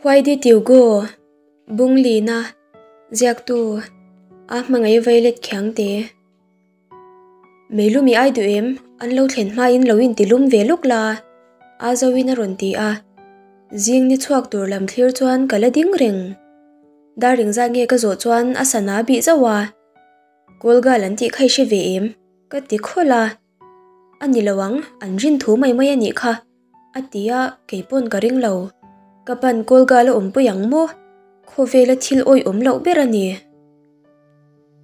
Why did you go? Bunglina, Ziaktu, A hmangaih violet khiangte. Meilum i ai duh em? An lo thlen hmain lo inti lum ve lawk la, a zoin a rawn ti a. Zing ni chhuak tur lam thlir chuan ka la ding reng. Dar engzat nge ka zawh chuan a sana bih zauh a. Kawlgal an tih kha i hre ve em? Ka ti khawlh a. A ni lo ang, an rin thu mai mai a nih kha, a ti a, kei pawn ka ring lo. Ka pan Kawlgal a awmpui ang maw? Khawvela thil awih awm loh ber a ni.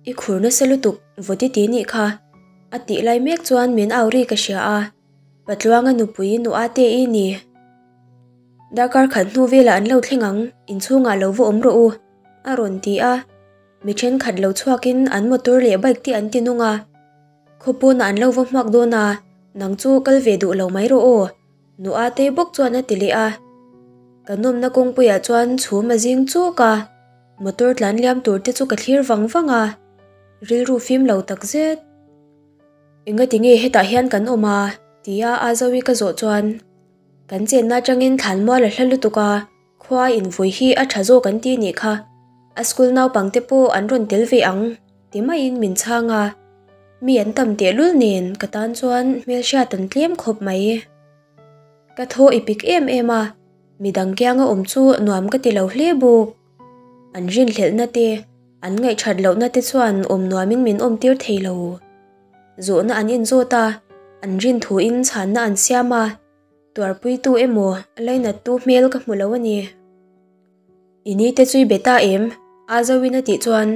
I khur nasa lutuk, vawt i ti nih kha, a tih lai mek chuan min au ri ka hria a, Patluanga nupui nu ate i ni. Darkar khat hnu velah an lo thleng ang, inchhungah lo va awm rawh u, a rawn ti a. Mi thenkhat lo chhuakin an motor leh bike te an ti nung a. Khawpawnah an lo va hmuak dawn a, nang chu kal ve duh lo mai rawh aw, nu Atei bawk chuan a ti leh a. Ka nawmna kawngpuiah chuan chhum a zing chuk a, motor tlan liam tur te chu ka thlir vang vang a, rilru fim lo tak zet. Engati nge hetah hian kan awm a? tia Azawi ka zawh chuan, Kan chenna atangin thlanmual a hla lutuk a, Khua invui hi a tha zawk an ti nih kha, a school naupangte pawh an rawn tel ve ang ti maiin min chhang a, mi an tam tehlul nen ka tan chuan hmelhriat an tlem khawp mai. Ka thaw i pik em em a, midang kianga awm chu nuam ka ti lo hle bawk. An rinhlelhna te, an ngaihthat lohna te chuan awm nuamin min awm tir thei lo. Zawhna an inzawt a, an rinthuin chhanna an siam a. Tuarpuitu emaw lainattu hmel ka hmu lo a ni. I ni te chui be ta em? A zoin a tih chuan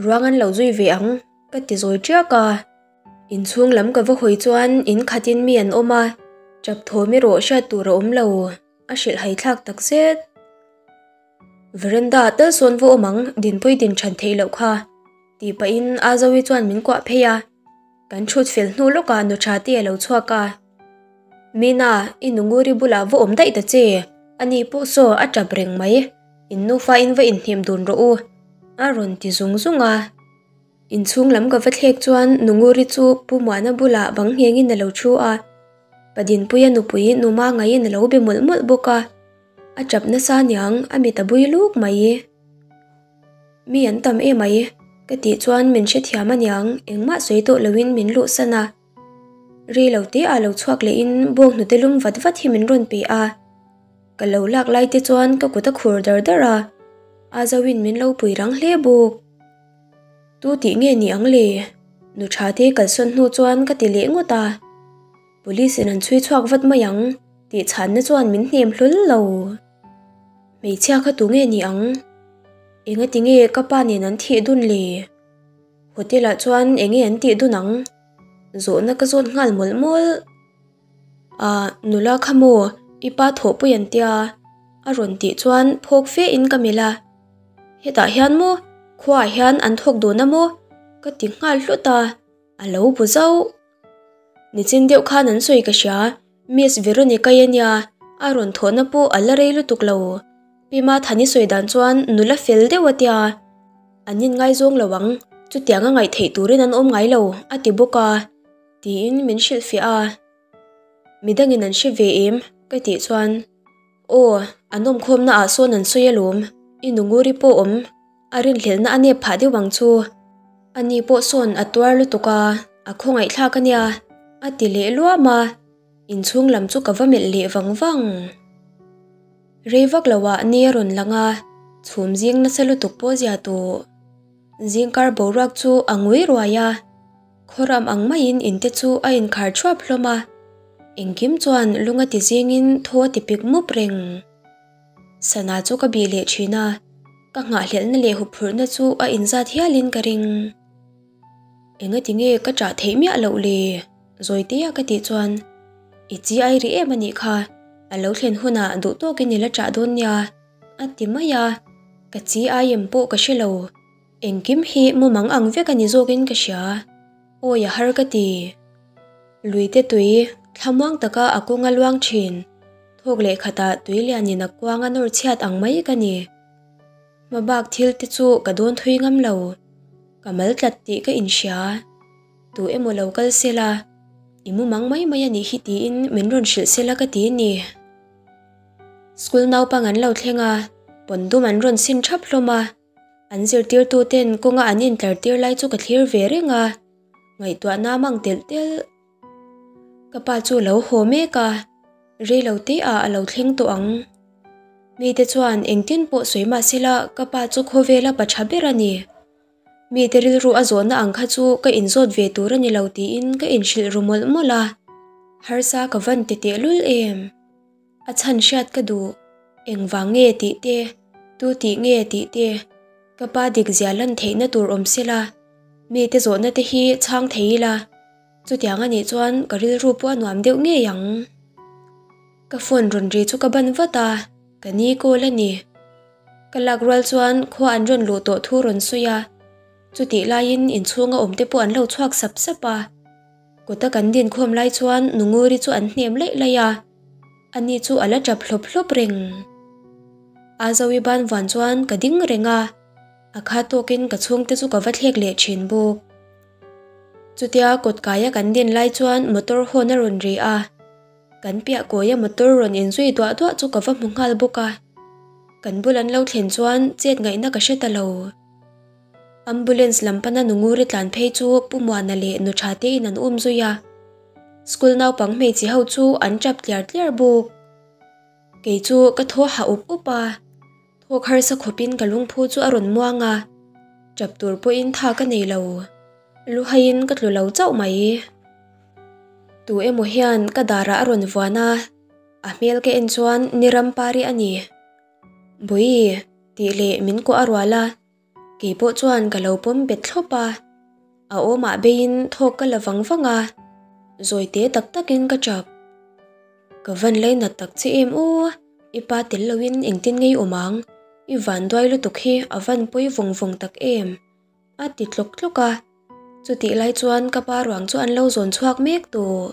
ruang an lo zui ve ang ka ti zawi ṭiak a. Inchhung lam ka va hawi chuan in khatin mi an awm a, ṭap thawm erawh hriat tur a awm lo, a hrilh haithlak tak zet. Veranda ah tal sawn va awm ang, dinpui din ṭhan theih loh kha, tih pahin Azawi chuan min kuah phei a. Kan chhut fel hnu lawkah nu ṭha te a lo chhuak a. Mina, i nunguri bulah va awm daih ta che, ani pawh saw a ṭap reng mai, in nufa in va inhnem dun rawh u, a rawn ti zung zung a. Inchhung lam ka va thlek chuan Nunguri chu Pu Muana bulah bang nghengin a lo thu a, Padinpuia nupui Numa ngaiin a lo be mawlh mawlh bawk a. A tap nasa niang a mit a bui luk mai. Mi an tam em ai, ka tih chuan min hrethiam aniang engmah sawi tawh loin min luhsan a. Ri lo te ah lo chhuak lehin bawng hnute lum vat vat hi min rawn pe a. Ka lo lak lai te chuan ka kut a khur dar dar a, a zoin min lo pui rang hle bawk. Tu tih nge ni ang le? Nu tha te kalsawn hnu chuan ka ti leh ngawt a. Police in an chhui chhuak vat mai ang. Tih chhanna chuan min hnem hlawl lo. Hmeichhia kha tu nge ni ang? Enga ti nge ka pa nen an thih dun le? Hotel ah chuan enge an tih dun ang? Zawhna ka zawt nghal mawlh mawlh. Ah, nula kha maw, i pa thawhpui an tia? A rawn tih chuan phawk fe in ka melh a. Hetah hian maw, khuaah hian an thawk dun a maw? Ka ti nghal hlut a, a lo bu zauh. Nichin deuh khan an sawi ka hria, Miss Veronica-i ania, a rawn thawhna pawh a la rei lutuk lo. Pi Mathani sawi dan chuan nula fel deuh a tia, an inngaizawng lo ang, chutiang a ngaih theih turin an awm ngai lo, a ti bawk a, tiin min hrilhfiah a. Midangin an hre ve em? ka tih chuan, Aw, an awmkhawmna ah sawn an sawi alawm, i nunguri pawh awm, a rinhlelhna a nep phah deuh ang chu. Ani pawh sawn a tuar lutuk a, a khawngaihthlak a nia, a ti leh luam a, inchhung lam chu ka va melh leh vang vang. Rei vak lo ah ni a rawn lang a, chhum zing nasa lutuk pawh zia tawh. Zingkar boruak chu a ngui ruai a. Khawram ang maiin in te chu a inkhar thuap hlawm a, engkim chuan lung a ti zingin thaw a ti pik mup reng. Sana chu ka bih leh thin a, ka nghahhlelhna leh huphurhna chu a inzat hialin ka ring. Engati nge ka chah theih miah loh le? Zawitea ka tih chuan, I chi ai rih em a nih kha, a lo thlen hunah duh tawkin i la chah dawn nia, a ti mai a, ka chi ai em pawh ka hre lo. Engkim hi mumang ang vek a ni zawkin ka hria. Awi a har ka ti. Luite tui, thlamuang taka a kawng a luang thin. Thawk leh khatah tui lianin a kuang a nawr chhiat ang mai ka ni. Hmabak thil te chu ka dawn thui ngam lo. Ka mal tlat tih ka inhria. Tu emaw lo kal sela, i mumang mai mai a nih hi tiin min rawn hrilh sela ka ti ni. School naupang an lo thleng a, pawn dum an rawn sin thap hlawm a. An zirtirtu ten kawnga an intlar tir lai chu ka thlir ve reng a, ngaihtuahna mang telh telh. Ka pa chu a lo haw mek a, rei lo te ah a lo thleng tawh ang. Mite chuan engtin pawh sawi mah sela ka pa chu khawvela pa tha ber a ni. Mite rilru a zawhna ang kha chu ka inzawt ve tur a ni lo tiin ka inhrilh ru mawlh mawlh a, harsa ka van ti tehlul em. A chhan hriat ka duh, engvang nge tih te, tu tih nge tih te, ka pa dik zia lan theihna tur awm sela, mite zawhna te hi chhang thei ila, chutiang a nih chuan ka rilru pawh a nuam deuh ngei ang. Ka phone rawn ri chu ka ban vat a, ka ni call a ni. Ka lak rual chuan khua an rawn luh tawh thu rawn sawi a, chutih laiin inchhunga awm te pawh an lo chhuak sap sap a. Kawta kan din khawm lai chuan Nunguri chu an hnem laih laih a, ani chu a la tap hlawp hlawp reng. A Zoe ban vuan chuan ka ding reng a, a kha tawkin ka chhungte chu ka va thlek leh thin bawk. Chutia kawt kaia kan din lai chuan motor horn a rawn ri a, kan piah kawia motor rawn inzui duah duah chu ka va hmu nghal bawk a. Kan bul an lo thlen chuan chet ngaihna ka hre ta lo. Ambulance lam pana Nunguri tlan phei chu Pu Muana leh Nu Tha tein an um zui a. School naupang hmeichhe ho chu an tap tliar tliar bawk. Kei chu ka thaw hah up up a, thawk harsa khawpin ka lungphu chu a rawn muang a, tap tur pawhin tha ka nei lo. Luhaiin ka tlu lo chauh mai. Tu emaw hian ka darah a rawn vuan a, a hmel ka en chuan ni rampari a ni. Bawi tih leh min kuah a rual a, kei pawh chuan ka lo pawm bet thlawp a. A awmah beiin thawk ka la vang vang a, zawi te tak takin ka chap. Ka van lainat tak che em aw, i pa tel loin engtin ngei awm ang, i van duai lutuk hi a van pawi vawng vawng tak em, a ti tlawk tlawk a. Chutih lai chuan ka pa ruang chu an lo zawn chhuak mek tawh.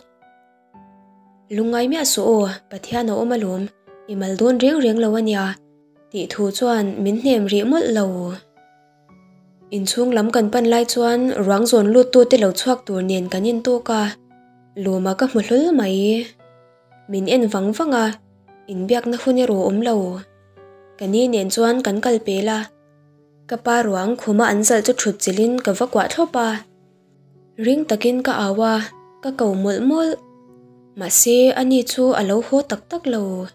Lungngai miah suh aw, Pathian a awm alawm, i mal dawn reng reng lo ania, tih thu chuan min hnem rih mawlh lo. Inchhung lam kan pan lai chuan ruang zawn lut tute lo chhuak tur nen kan intawk a, lawma ka hmu hlawl mai. Min en vang vang a, inbiakna hun erawh awm lo. Ka ni nen chuan kan kal pel a, ka pa ruang khuma an zalh chu thut chilhin ka va kuah thlawp a. Ring takin ka au a, ka ko mawlh mawlh. Mahse, ani chu a lo haw tak tak lo.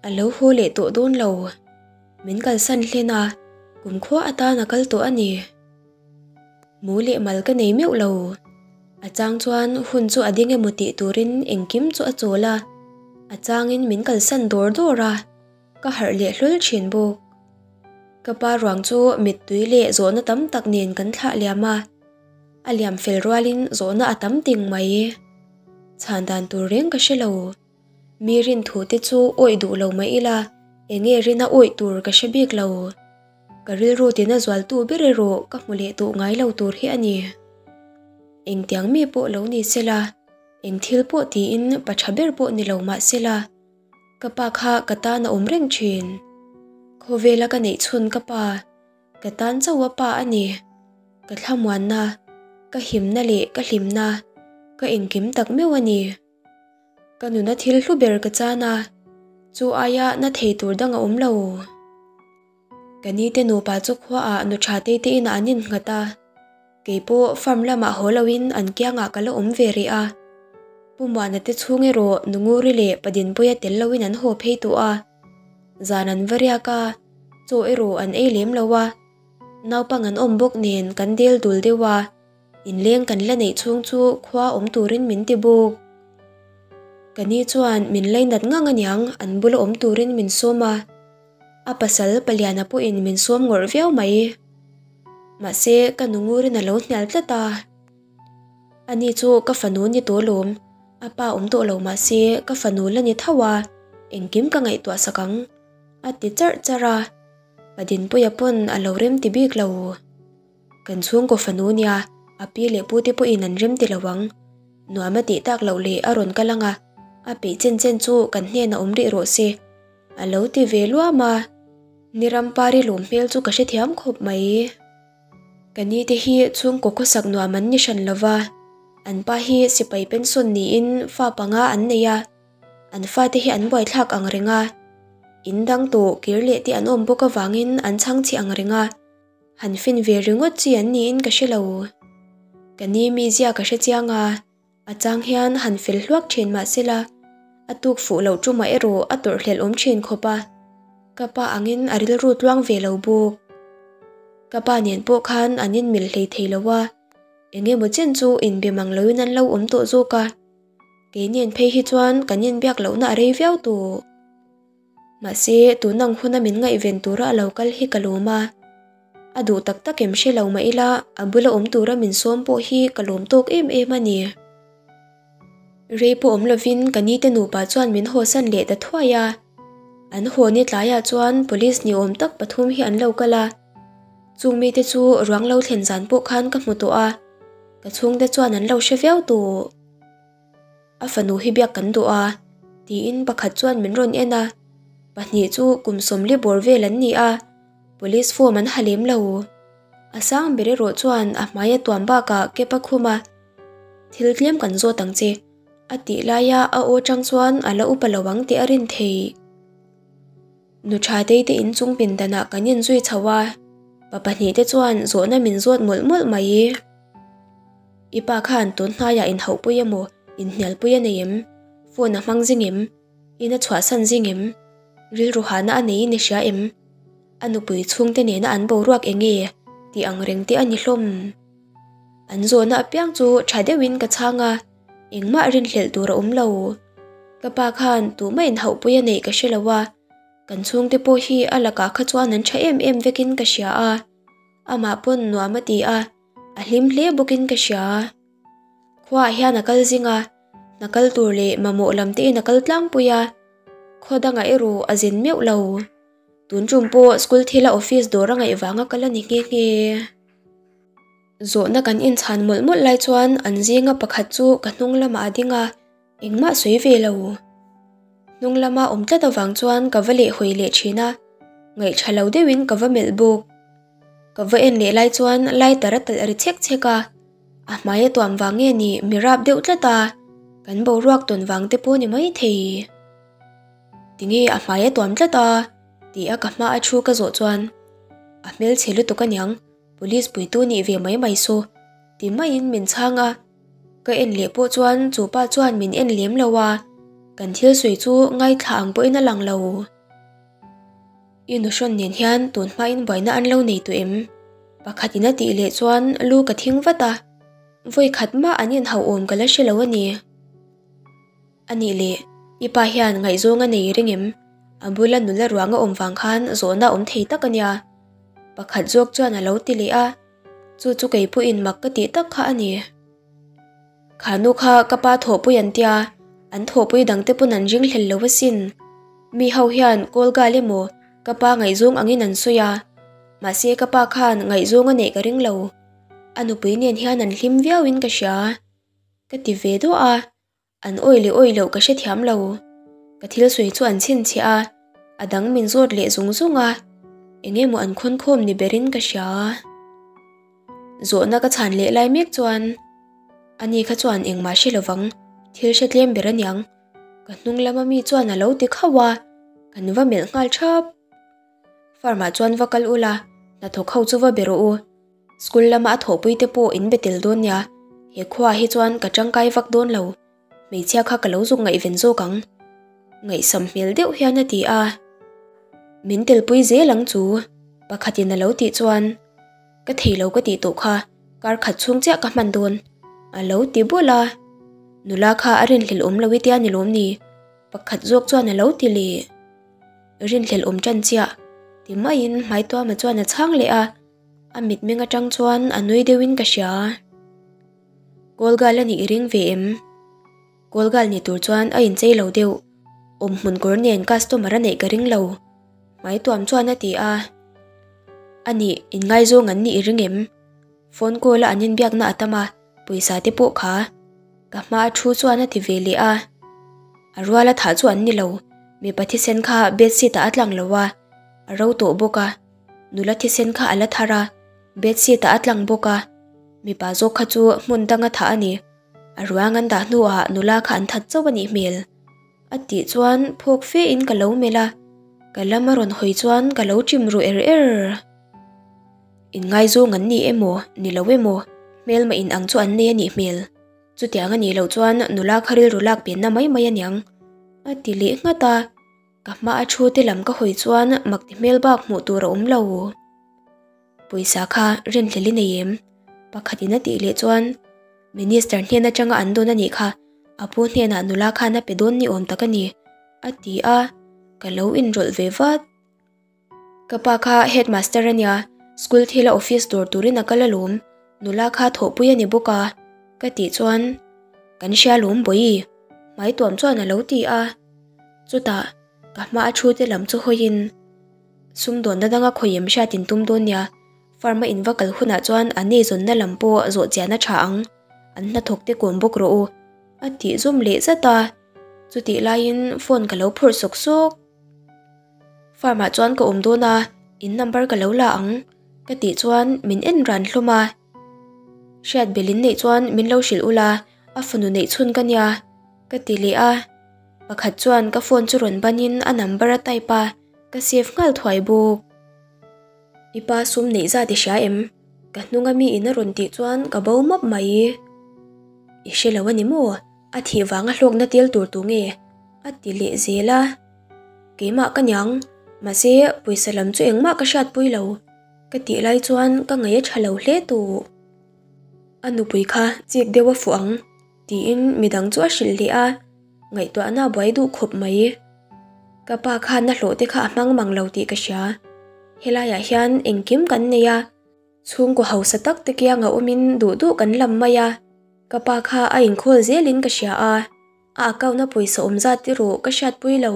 A lo haw leh tawh dawn lo. Min kalsan hlen a, kumkhua atan a kal tawh a ni. Mu leh mal ka nei meuh lo. A chang chuan hun chu a ding emaw tih turin engkim chu a chawl a, a changin min kalsan dawr dawr a, ka harh leh hlawl thin bawk. Ka pa ruang chu mittui leh zawhna tam tak nen kan thlah liam a. A liam fel rualin zawhna a tam ting mai. Chhan dan tur reng ka hre lo. Mi rin thu te chu awih duh lo mai ila, enge rina awih tur ka hre bik lo. Ka rilru tina zualtu ber erawh ka hmu leh duh ngai lo tur hi a ni. Engtiang mi pawh lo ni sela, eng thil pawh tiin pa tha ber pawh ni lo mah sela, ka pa kha ka tan a awm reng thin. Khawvela ka neih chhun ka pa. Ka tan chauh a pa a ni. Ka thlamuanna, ka himna leh ka hlimna, ka engkim tak meuh a ni. Ka nuna thil hlu ber ka chan a, chu aia na thei tur dang a awm lo. Ka ni te nupa chu khuaah nu tha te te inah an innghat a, kei pawh farm lamah haw loin an kiangah ka la awm ve rih a. Pu Muana te chhung erawh Nunguri leh Padinpuia tel loin an haw phei tawh a. Zan an va riak a, chaw erawh an ei lem lo a, naupang an awm bawk nen kan del dul deuh a, inleng kan la neih chhung chu khua awm turin min ti bawk. Ka ni chuan min lainat ngang aniang an bula awm turin min sawm a, a pasal paliana pawhin min sawm ngawrh viau mai. Mahse ka nu ngurin a lo hnial tlat a. Ani chu ka fanu ni tawh lawm, a pa awm tawh lo mah se ka fanu la ni tho a, engkim ka ngaihtuah sak ang, a ti charh charh a. Pa Dinpuia pawn a lo rem ti bik lo. Kan chhungkaw fanu nia, a pi leh pute pawhin an rem ti lo ang. Nuam a tih tak loh leh a rawn kal ang a, a peih chen chen chu kan hnenah awm rih rawh se, a lo ti ve luam a. Ni Rampari lawm hmel chu ka hrethiam khawp mai. Ka ni te hi chhungkaw khawsak nuam an ni hran lo va, an pa hi sipai pension niin fa panga an nei a, an fate hi an buaithlak ang reng a. In dang tawh kir leh te an awm bawk avangin an chhang chhe ang reng a, han fin ve ringawt chi an niin ka hre lo. Ka ni mizia ka hre chiang a, a chang hian han fel hluak thin mah sela, a tuk fuh loh tumah erawh a tawrhhlelh awm thin khawp a, ka pa angin a rilru tluang ve lo bawk. Ka pa nen pawh khan an inmil hlei thei lo a, eng emaw chen chu inbe mang loin an lo awm tawh zawk a, kei nen phei hi chuan kan inbiak lohna a rei viau tawh. Mahse, tun ang huna min ngaihven tura a lo kal hi ka lawm a, a duh tak tak em hre lo mah ila a bula awm tura min sawm pawh hi ka lawm tawk em em a ni. Rei pawh awm lovin ka nite nupa chuan min hawsan leh ta thuai a, an haw ni tlaiah chuan police ni awm tak pathum hi an lo kal a, chung mite chu ruang lo thlen zan pawh khan ka hmu tawh a, ka chhungte chuan an lo hre viau tawh. A fanu hi biak kan duh a, tiin pakhat chuan min rawn en a, pahnih chu kum sawmli bawr vel an ni a, police form an ha lem lo. A sang ber erawh chuan a hmai a tuam bakah cap a khum a, Thil tlem kan zawt ang che, a tih laia a aw chang chuan a la upa lo ang tih a rin thei. Nu Thatei te inchung pindanah kan inzui chho a, pa pahnihte chuan zawhna min zawt mawlh mawlh mai. I pa khan tun hnaiah inhauhpui emaw, inhnialpui a nei em? Phone a hmang zing em? In a chhuahsan zing em? Rilru hahna a neiin i hria em? A nupui chhungte nena an boruak eng nge? Tih ang reng te a ni hlawm. An zawhna apiang chu tha deuhin ka chhang a, engmah rinhlelh tur a awm lo. Ka pa khan tumah inhauhpui a neih ka hre lo a, kan chhungte pawh hi a lakah kha chuan an tha em em vekin ka hria a, amah pawn nuam a ti a, A hlim hle bawkin ka hria. Khuaah hian a kal zing a, hna kal tur leh mamawh lam tein a kal tlangpui a, khaw dangah erawh a zin meuh lo. Tun tum pawh school thila office dawr a ngaih vanga kal a ni nghe nghe. Zawhna kan inchhan mawlh mawlh lai chuan an zinga pakhat chu ka hnung lamah a ding a, Engmah sawi ve lo. Hnung lama awm tlat avang chuan ka va lehhawi leh thin a, ngaihṭha lo deuhin ka va melh bawk. Ka va en leh lai chuan lighter a talh ri chhek chhek a, a hmai a tuam vang nge ni mi rap deuh tlat a, kan boruak tawn vang te pawh ni maithei. Tinge a hmai a tuam tlat a? ti a ka hma a thu ka zawh chuan a hmelchhe lutuk aniang, police puitu nih ve mai mai saw ti maiin min chhang a. Ka en leh pawh chuan chu pa chuan min en lem lo a, kan thil sawi chu ngaithla ang pawhin a lang lo. I nuhrawn nen hian tun hmain buaina an lo nei tawh em? Pakhatin a tih leh chuan lu ka thing vat a, vawi khat mah an inhauh awm ka la hre lo a ni. A nih leh, i pa hian ngaihzawng a nei reng em? A bula nula ruang a awm vang khan zawhna awm thei tak a nia. Pakhat zawk chuan a lo ti leh a. Chu chu kei pawhin mak ka tih tak kha a ni. Kha nu kha ka pa thawhpui an tia, an thawhpui dangte pawn an ring hlel lo asin. Mi ho hian kawl gal emaw ka pa ngaihzawng angin an sawi a, mahse ka pa khan ngaihzawng a neih ka ring lo. A nupui nen hian an hlim viauin ka hria. Ka ti ve duah a, An awi leh awi loh ka hrethiam lo. Ka thil sawi chu an chhinchhiah a, a dang min zawt leh zung zung a, eng emaw an khawn khawm ni berin ka hria. Zawhna ka chhan leh lai mek chuan ani kha chuan engmah hre lovang, thil hre tlem ber aniang. Ka hnung lama mi chuan a lo ti khauh a, kan va melh nghal thap. Farm ah chuan va kal ula, hnathawk ho chu va be rawh u. School lama a thawhpui te pawh in be tel dawn nia, he khuaah hi chuan ka tangkai vak dawn lo, hmeichhia kha ka lo zuk ngaihven zawk ang. Ngaihsam hmel deuh hian a ti a. Min telpui zel ang chu, pakhatin a lo tih chuan, Ka thei lo ka tih tawh kha, kar khat chhung chiah ka hman dawn, a lo ti bul a. Nula kha a rinhlelh awm lo i tia ni lawm ni? Pakhat zawk chuan a lo ti leh. Rinhlelh awm tan chiah, ti maiin Hmaituama chuan a chhang leh a. A mitmeng atang chuan a nui deuhin ka hria. Kawlgal a nih i ring ve em? Kawlgal ni tur chuan a inchei lo deuh. Awmhmun kawr nen customer a neih ka ring lo. Hmaituam chuan a ti a. A nih, inngaizawng an nih i ring em? Phone call a an inbiakna a tam a, pawisa te pawh kha. Ka hma a thu chuan a ti ve leh a. A ruala thah chu an ni lo. Mipa thisen kha bedsheet ah a tlang lo a, a ro tawh bawk a. Nula thisen kha a la thar a, bedsheet ah a tlang bawk a, mipa zawk kha chu hmun danga thah a ni. A ruang an dah hnuah nula kha an that chauh a nih hmel. A tih chuan phawk fe in ka lo melh a, Ka lam a rawn hawi chuan ka lo chim ru er er. Inngaizawng an ni emaw, ni lo emaw, hmelma in ang chu an nei a nih hmel. Chutiang a nih loh chuan nula kha rilru lak penna mai mai a niang, a ti leh nghat a. Ka hma a thu te lam ka hawi chuan mak ti hmel bak hmuh tur a awm lo. Pawisa kha rinhlel i nei em? Pakhatin a tih leh chuan Minister hnen atanga an dawn a nih kha, a pu hnenah nula khan a pe dawn ni awm tak a ni, a ti a, ka lo inrawlh ve vat. Ka pa kha headmaster a nia, school thila office dawr turin a kal alawm, nula kha thawhpui a ni bawk a, ka tih chuan kan hria lawm bawi, hmai tuam chuan a lo ti a. Chutah ka hma a thu te lam chu hawiin sumdawnna danga khawihem hriat in tum dawn nia, farm a in va kal hunah chuan an eizawnna lam pawh zawh chian a tha ang, an hnathawk te kawm bawk rawh u, a tih zawm leh zat a, chutih laiin phone ka lo phawrh sawk sawk. Farm ah chuan ka awm dawn a, in number ka lo la ang ka tih chuan min en ran hlawm a. Hriat bel in neih chuan min lo hrilh ula, a fanu neih chhun ka nia ka ti leh a. Pakhat chuan ka phone chu rawn ban in a number a type a, ka save nghal thuai bawk. I pa sum neih zat i hria em? Ka hnunga mi in a rawn tih chuan ka bo map mai. I hre lo a ni maw? A thih vanga hlawkna tel tur tu nge? A ti leh zel a. Keimah ka niang, mahse pawisa lam chu engmah ka hriatpui lo, ka tih lai chuan ka ngaih a tha lo hle tawh. A nupui kha chik deuh a fuh ang, tiin midang chu a hrilh leh a, ngaihtuahna a buai duh khawp mai. Ka pa khan a hlawh te kha a hmang mang lo tih ka hria, helaiah hian engkim kan nei a, Chhungkaw hausa tak te kianga awmin duh duh kan lam mai a, ka pa kha a inkhawl zelin ka hria a, a account a pawisa awm zat erawh ka hriatpui lo.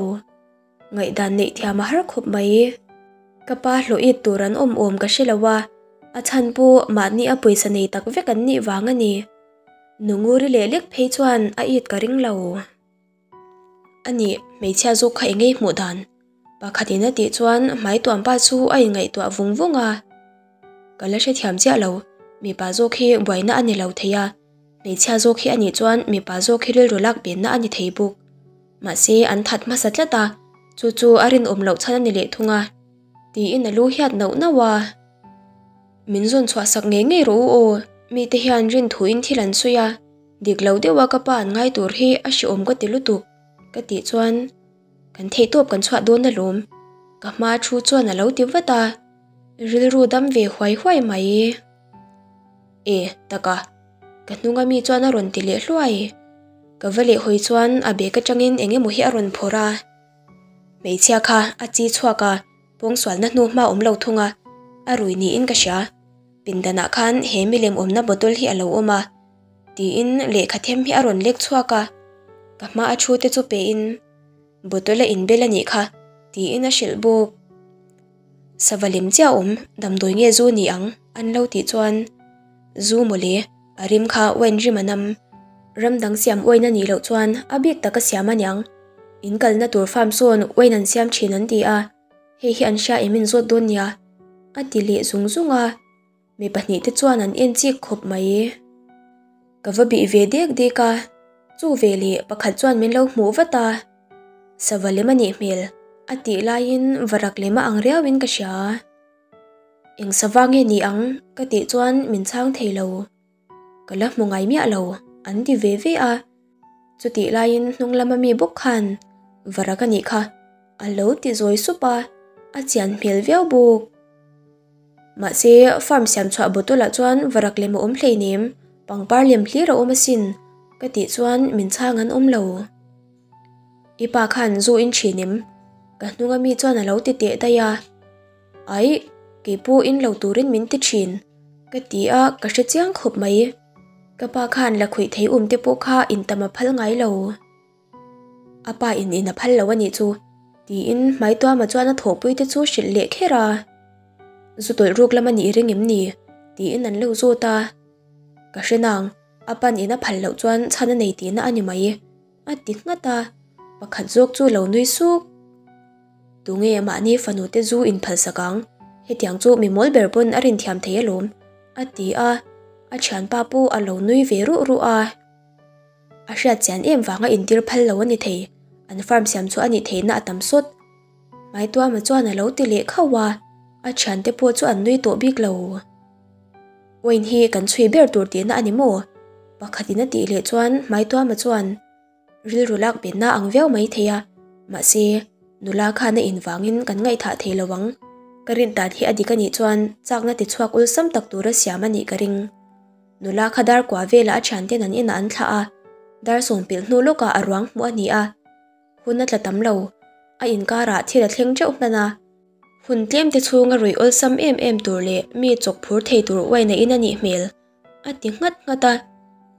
Ngaihdan neih thiam a har khawp mai. Ka pa hlawh it tur an awm awm ka hre lo a, a chhan pawh mahni a pawisa nei tak vek an nih vang a ni. Nunguri leh lek phei chuan a it ka ring lo. A nih, hmeichhia zawk kha eng ngei hmuh dan? Pakhatin a tih chuan hmai tuampa chu a inngaihtuah vung vung a. Ka la hrethiam chiah lo, mipa zawk hi buaina a ni lo thei a, hmeichhia zawk hi a nih chuan mipa zawk hi rilru lak penna a ni thei bawk. Mahse, an that hmasa tlat a, chu chu a rinawm loh chhan a ni leh thung a, tiin a lu hiat nauh nauh a. Min zawn chhuah sak ngei ngei rawh u aw, mite hian rinthuin thil an sawi a. Dik lo deuha ka pa an ngai tur hi a hrehawm ka ti lutuk ka tih chuan kan theihtawp kan chhuah dawn alawm ka hma thu chuan a lo ti vat a, rilru dam ve huai huai mai. E taka ka hnunga mi chuan a rawn ti leh hluai, ka va leh hawi chuan a bag atangin eng emaw hi a rawn phawrh a, hmeichhia kha a chi chhuak a pawngsualna hnu hma awm lo thung a, a rui niin ka hria. Pindanah khan he milem awmna bottle hi a lo awm a. Tiin lehkha them hi a rawn lek chhuak a, ka hma a thu te chu pein bottle a inbel a nih kha tiin a hrilh bawk. Sava lem chiah awm damdawi nge zu ni ang an lo tih chuan zu mawle a rim kha wine rim a nam. Ram dang siam wine a nih loh chuan a bik taka siam a niang. In kalna tur farm sawn wine an siam thin an ti a, hei hi an hria em in zawt dawn nia a ti leh zung zung a. Mi pahnihte chuan an en chik khawp mai. Ka va bih ve dek dek a, chu veleh pakhat chuan min lo hmuh vat a. Sava lem a nih hmel, a tih laiin varak lem a ang riauin ka hria. Eng sava nge ni ang ka tih chuan min chhang thei lo. Ka la hmu ngai miah lo, an ti ve ve a. Chutih laiin hnung lama mi bawk khan varak a nih kha a lo ti zawi sup a, a chian hmel viau bawk. Mahse, farm siam chhuah bottle ah chuan varak lem a awm hleinem, pangpar lem hlir a awm asin, ka tih chuan min chhang an awm lo. I pa khan zu in thin em? Ka hnunga mi chuan a lo ti teh daih a. Aih, kei pawh in lo turin min ti thin, ka ti a, ka hre chiang khawp mai. Ka pa khan lakhuih thei um te pawh kha in tam a phal ngai lo. A pa in in a phal lo a nih chu, tiin Hmaituama chuan a thawhpui te chu hrilh leh kher a. Zu tawlh ruk lam a nih ring em ni? tiin an lo zawt a. Ka hre nang, a pan in a phal loh chuan chhan a nei tihna a ni mai, a ti nghat a. Pakhat zawk chu lo nui suk. Tunge mahni fanu te zu in phal sak ang? Hetiang chu mi mawl ber pawn a rinthiam thei alawm, a ti a. A thianpa pawh a lo nui ve ruh ruh a. A hriat chian em vanga intir phal lo a ni thei, an farm siam chu a nih theihna a tam sawt. Hmaituama chuan a lo ti leh khauh a, a thiante pawh chu an nui tawh bik lo. Wayne hi kan chhui ber tur tihna a ni maw? Pakhatin a tih leh chuan Hmaituama chuan rilru lak benna ang viau mai thei a, mahse nula khan a invangin kan ngaihthah thei lo ang. Ka rin dan hi a dik a nih chuan chakna ti chhuak awlsam tak tura siam a nih ka ring. Nula kha dar kua velah a thianten an inah an thlah a, dar sawmpilh hnu lawkah a ruang hmuh a ni a. Hun a tla tam lo, a inkarah thil a thleng teuh hman a. Hun tlem te chhunga ruih awlsam em em tur leh mi chawk phur thei tur uaina in a nih hmel, a ti nghat nghat a.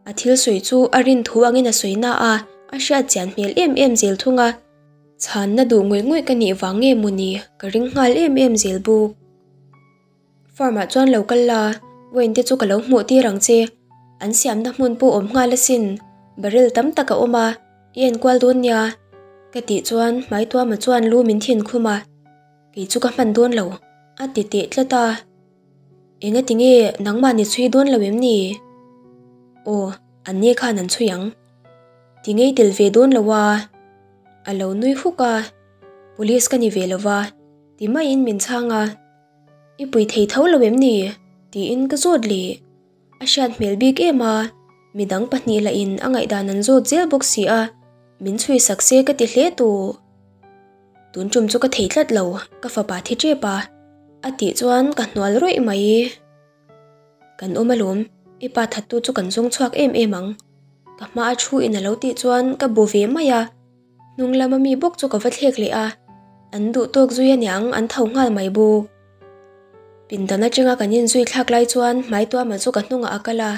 A thil sawi chu a rin thu angin a sawi na a, a hriat chian hmel em em zel thung a. Chhanna duh ngawih ngawih ka nih vang nge mawni ka ring nghal em em zel bawk. Farm ah chuan lo kal la, wine te chu ka lo hmuh tir ang che. An siamna hmun pawh awm nghal asin, barrel tam tak a awm a, i enkual dawn nia. Ka tih chuan Hmaituama chuan lu min thin khum a, kei chu ka hman dawn lo, a ti teh tlat a. Enga tinge nangmah ni chhui dawn lo em ni? Aw, an ni khan an chhui ang. Ti ngei tel ve dawn lo a, a lo nui huk a, Police ka ni ve lo va, ti maiin min chhang a. I pui thei tho lo em ni? tiin ka zawt leh. A hriat hmel bik em a, midang pahnih lahin a ngaihdan an zawt zel bawk si a, min chhui sak se ka ti hle tawh. Tun tum chu ka thei tlat lo, ka fapa thi tep a, a tih chuan ka hnual rawih mai. Kan awm alawm, i pa thattu chu kan zawng chhuak em em ang. Ka hma a thu in a lo tih chuan ka bu ve mai a. Hnung lama mi bawk chu ka va thlek leh a, an duh tawk zui aniang an tho nghal mai bawk. Pindan atanga kan inzui thlak lai chuan Hmaituama chu ka hnungah a kal a,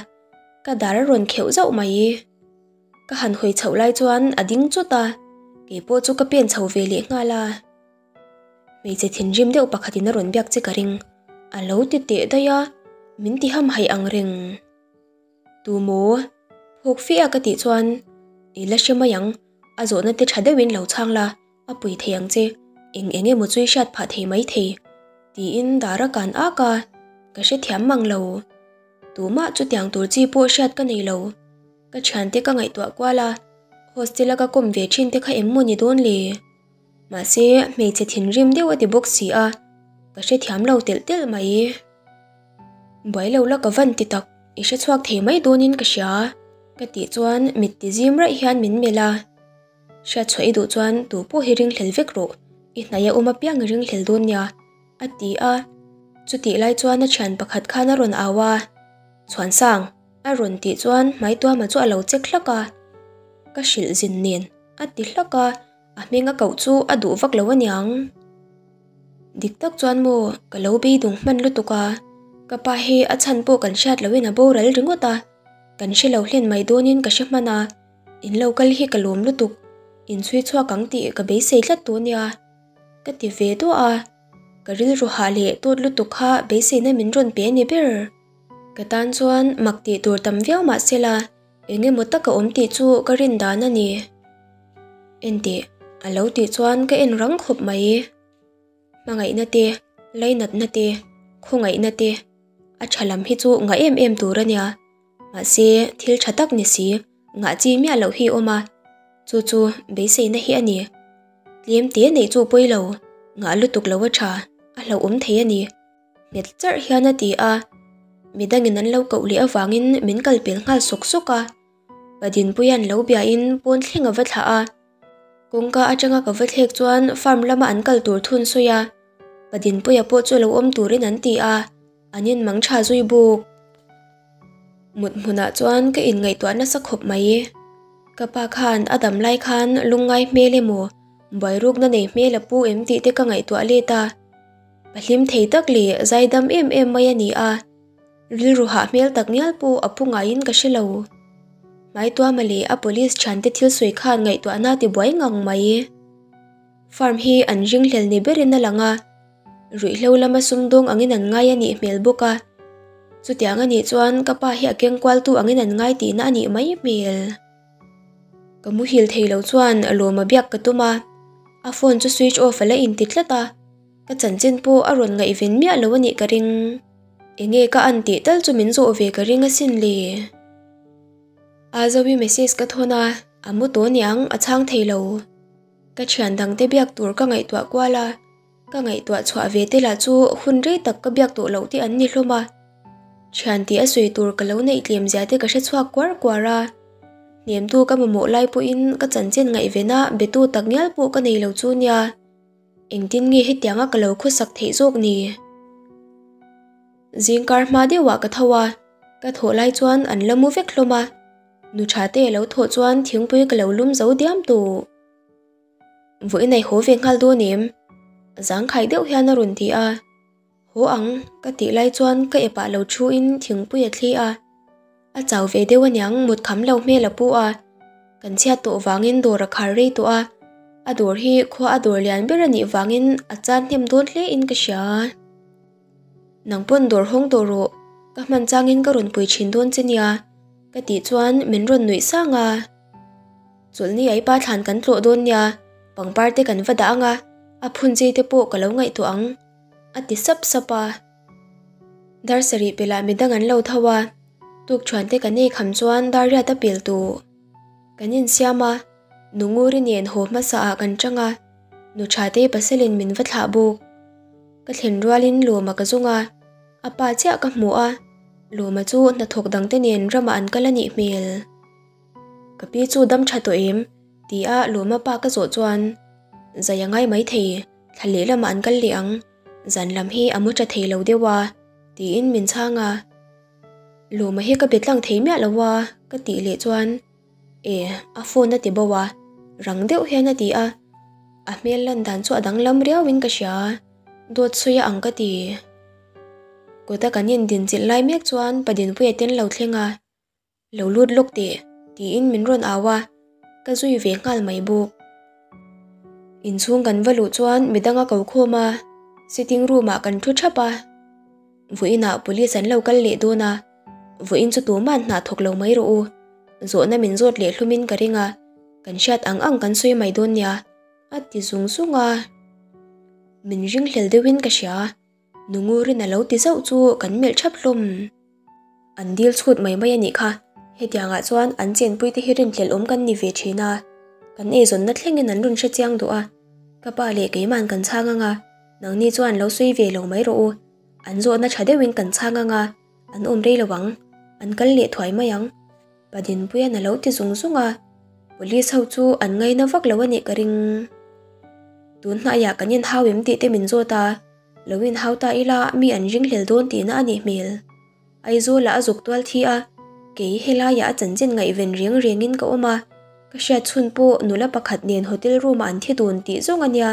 ka dar a rawn kheuh zauh mai. Ka han hawi chhoh lai chuan a ding chawt a, keipawh chu ka pen chho ve leh nghal a. Hmeichhe thinrim deuh pakhatin a rawn biak che ka ring, a lo ti teh daih a, min ti hamhaih ang reng. Tu maw? Phawk fe a ka tih chuan, I la hre mai ang, a zawhna te tha deuhin lo chhang la, a pui thei ang che, eng eng emaw chu i hriat phah thei mai thei, tiin dar a kan ak a, ka hrethiam mang lo. Tumah chutiang tur chi pawh hriat ka nei lo. Ka thiante ka ngaihtuah kual a, hostel a ka kawm ve thin te kha em maw ni dawn le? Mahse, hmeichhe thinrim deuh a ti bawk si a, ka hrethiam lo telh telh mai. Buai lo la ka van ti tak, i hre chhuak thei mai dawnin ka hria, ka tih chuan mit ti zim raih hian min melh a. Hriatchhuah i duh chuan tu pawh hi ringhlel vek rawh, i hnaih a awm apiang i ringhlel dawn nia, a ti a. Chutih lai chuan a thian pakhat khan a rawn au a, Chhuansang, a rawn tih chuan Hmaituama chu a lo chek hlak a. Ka hrilh zin nen, a ti hlak a. A hming a koh chu a duh vak lo aniang. Dik tak chuan maw ka lo beidung hman lutuk a, ka pa hi a chhan pawh kan hriat lohin a boral ringawt a, kan hre lo hlen mai dawnin ka hre hman a, in lo kal hi ka lawm lutuk, in chhui chhuak ang tih ka beisei tlat tawh nia, ka ti ve duah a, ka rilru hah leh tawt lutuk kha beiseina min rawn pe a ni ber. Ka tan chuan mak tih tur tam viau mah sela, Eng emaw tak a awm tih chu ka rin dan a ni. Enteh, a lo tih chuan ka en rang khawp mai. Hmangaihna te, lainatna te, khawngaihna te, a tha lam hi chu ngah em em tur a nia. Mahse, thil tha tak ni si, ngah chi miah loh hi a awm a. Chu chu beiseina hi a ni. Tlem te neih chu pawi lo, ngah lutuk lo a tha, a hlauhawm thei a ni. Nghet charh hian a ti a, midangin an lo koh leh avangin min kal pel nghal sawk sawk a. Pa Dinpuia'n lo biain pawn thleng a va thlah a. Kawngka atanga ka va thlek chuan farm lama an kal tur thun sawi a, Pa Dinpuia pawh chu lo awm turin an ti a, an inmang tha zui bawk. Mut hmunah chuan ka inngaihtuah nasa khawp mai. Ka pa khan a dam lai khan lungngai hmel emaw, buairukna nei hmel a pu em tih te ka ngaihtuah let a. Pahlim thei tak leh zaidam em em mai a ni a, rilru hah hmel tak ngial pawh a pu ngaiin ka hre lo. Hmaituama leh a police thiante thil sawi khan ngaihtuahna ti buai ngang mai. Farm hi an ringhlel ni berin a lang a, ruihhlo lama sumdawng angin an ngai a nih hmel bawk a. Chutiang a nih chuan ka pa hi a kengkualtu angin an ngai tihna a nih mai hmel. Ka muhil thei lo chuan lawma biak ka tum a, a phone chu switch off a la inti tlat a, ka chanchin pawh a rawn ngaihven miah lo a nih ka ring. Enge ka an tih tal chu min zawh ve ka ring asin le. Azovi message ka thawn a, a mu tawh niang a chhang thei lo. Ka thian dangte biak tur ka ngaihtuah kual a, ka ngaihtuah chhuah ve te lah chu hun rei tak ka biak tawh loh te an ni hlawm a. Thian tih a sawi tur ka lo neih tlem zia te ka hre chhuak kuar kuar a. Hnemtu ka mamawh lai pawhin ka chanchin ngaihven a betu tak ngial pawh ka nei lo chu nia. Engtin nge hetianga ka lo khawsak theih zawk ni? Zingkar hma deuhah ka tho a, ka thawh lai chuan an la mu vek hlawm a. Nu tha te a lo thawh chuan thingpui ka lo lum zo diam tawh. Vawiin a i haw ve nghal dawn em? Zangkhai deuh hian a rawn ti a. Haw ang, ka tih lai chuan ka epah lo thu in thingpui a thli a. A chau ve deuh aniang mut kham lo hmel a pu a. Kan chhiat tawh vangin dawr a khar rei tawh a. A dawr hi khua a dawr lian ber a nih vangin a chan hnem dawn hle in ka hria. Nang pawn dawr hawng tawh rawh, ka hman changin ka rawn pui thin dawn che nia, ka tih chuan min rawn nuih sang a. Chawlhni ai pa thlan kan tlawh dawn nia, pangpar te kan va dah ang a, a phun chei te pawh ka lo ngaihtuah ang, a ti sap sap a. Dar sarih pelah midang an lo tho a, tukṭhuan te kan ei kham chuan dar riat a pel tawh. Kan insiam a, Nu Nguri nen haw hmasa ah kan chang a, Nu Thatei pasalin min va thlah bawk. Ka thlen rualin Lawma ka zawng a, a pa chiah ka hmu a, Lawma chu hnathawk dangte nen ramah an kal a nih hmel. Ka pi chu dam tha tawh em? ti a Lawma pa ka zawh chuan, Zai a ngai maithei, thla leh lamah an kal leh ang, zan lam hi a mu tha thei lo deuh a, tiin min chhang a. Lawma hi ka be tlang thei miah lo a, ka tih leh chuan, E, a phone a ti bo a, rang deuh hian a ti a, a hmel lan dan chu a danglam riauin ka hria, dawt sawi a ang ka ti. Kawta kan indinchilh lai mek chuan pa Dinpuia ten lo thleng a, Lo lut lawk teh, tiin min rawn au a, ka zui ve nghal mai bawk. Inchhung kan va luh chuan midang a ko khawm a, sitting room ah kan thu thap a. Vawiinah police an lo kal leh dawn a, vawiin chu tuman hna thawk lo mai rawh u. Zawhna min zawt leh hlumin ka ring a, kan hriat ang ang kan sawi mai dawn nia, a ti zung zung a. Min ringhlel deuhin ka hria, Nungurin a lo ti zauh chu kan melh thap hlawm. An dil chhut mai mai a nih kha, hetiangah chuan an chenpuite hi rinhlelh awm kan ni ve thin a, kan eizawnna thlengin an rawn hre chiang duh a, ka pa leh keiman kan chhang ang a, nangni chuan lo sawi ve lo mai rawh u. An zawhna tha deuhin kan chhang ang a, an awm rei lo ang, an kal leh thuai mai ang. Pa Dinpuia'n a lo ti zung zung a, police ho chu an ngaina vak lo a nih ka ring. Tun hnaiah kan inhau em tih te min zawt a, lo inhau ta ila mi an ringhlel dawn tihna a nih hmel. Aizawlah a zuk tual thi a, kei helaiah a chanchin ngaihven reng rengin ka awm a, ka hriat chhun pawh nula pakhat nen hotel room ah an thi dun tih zawng a nia.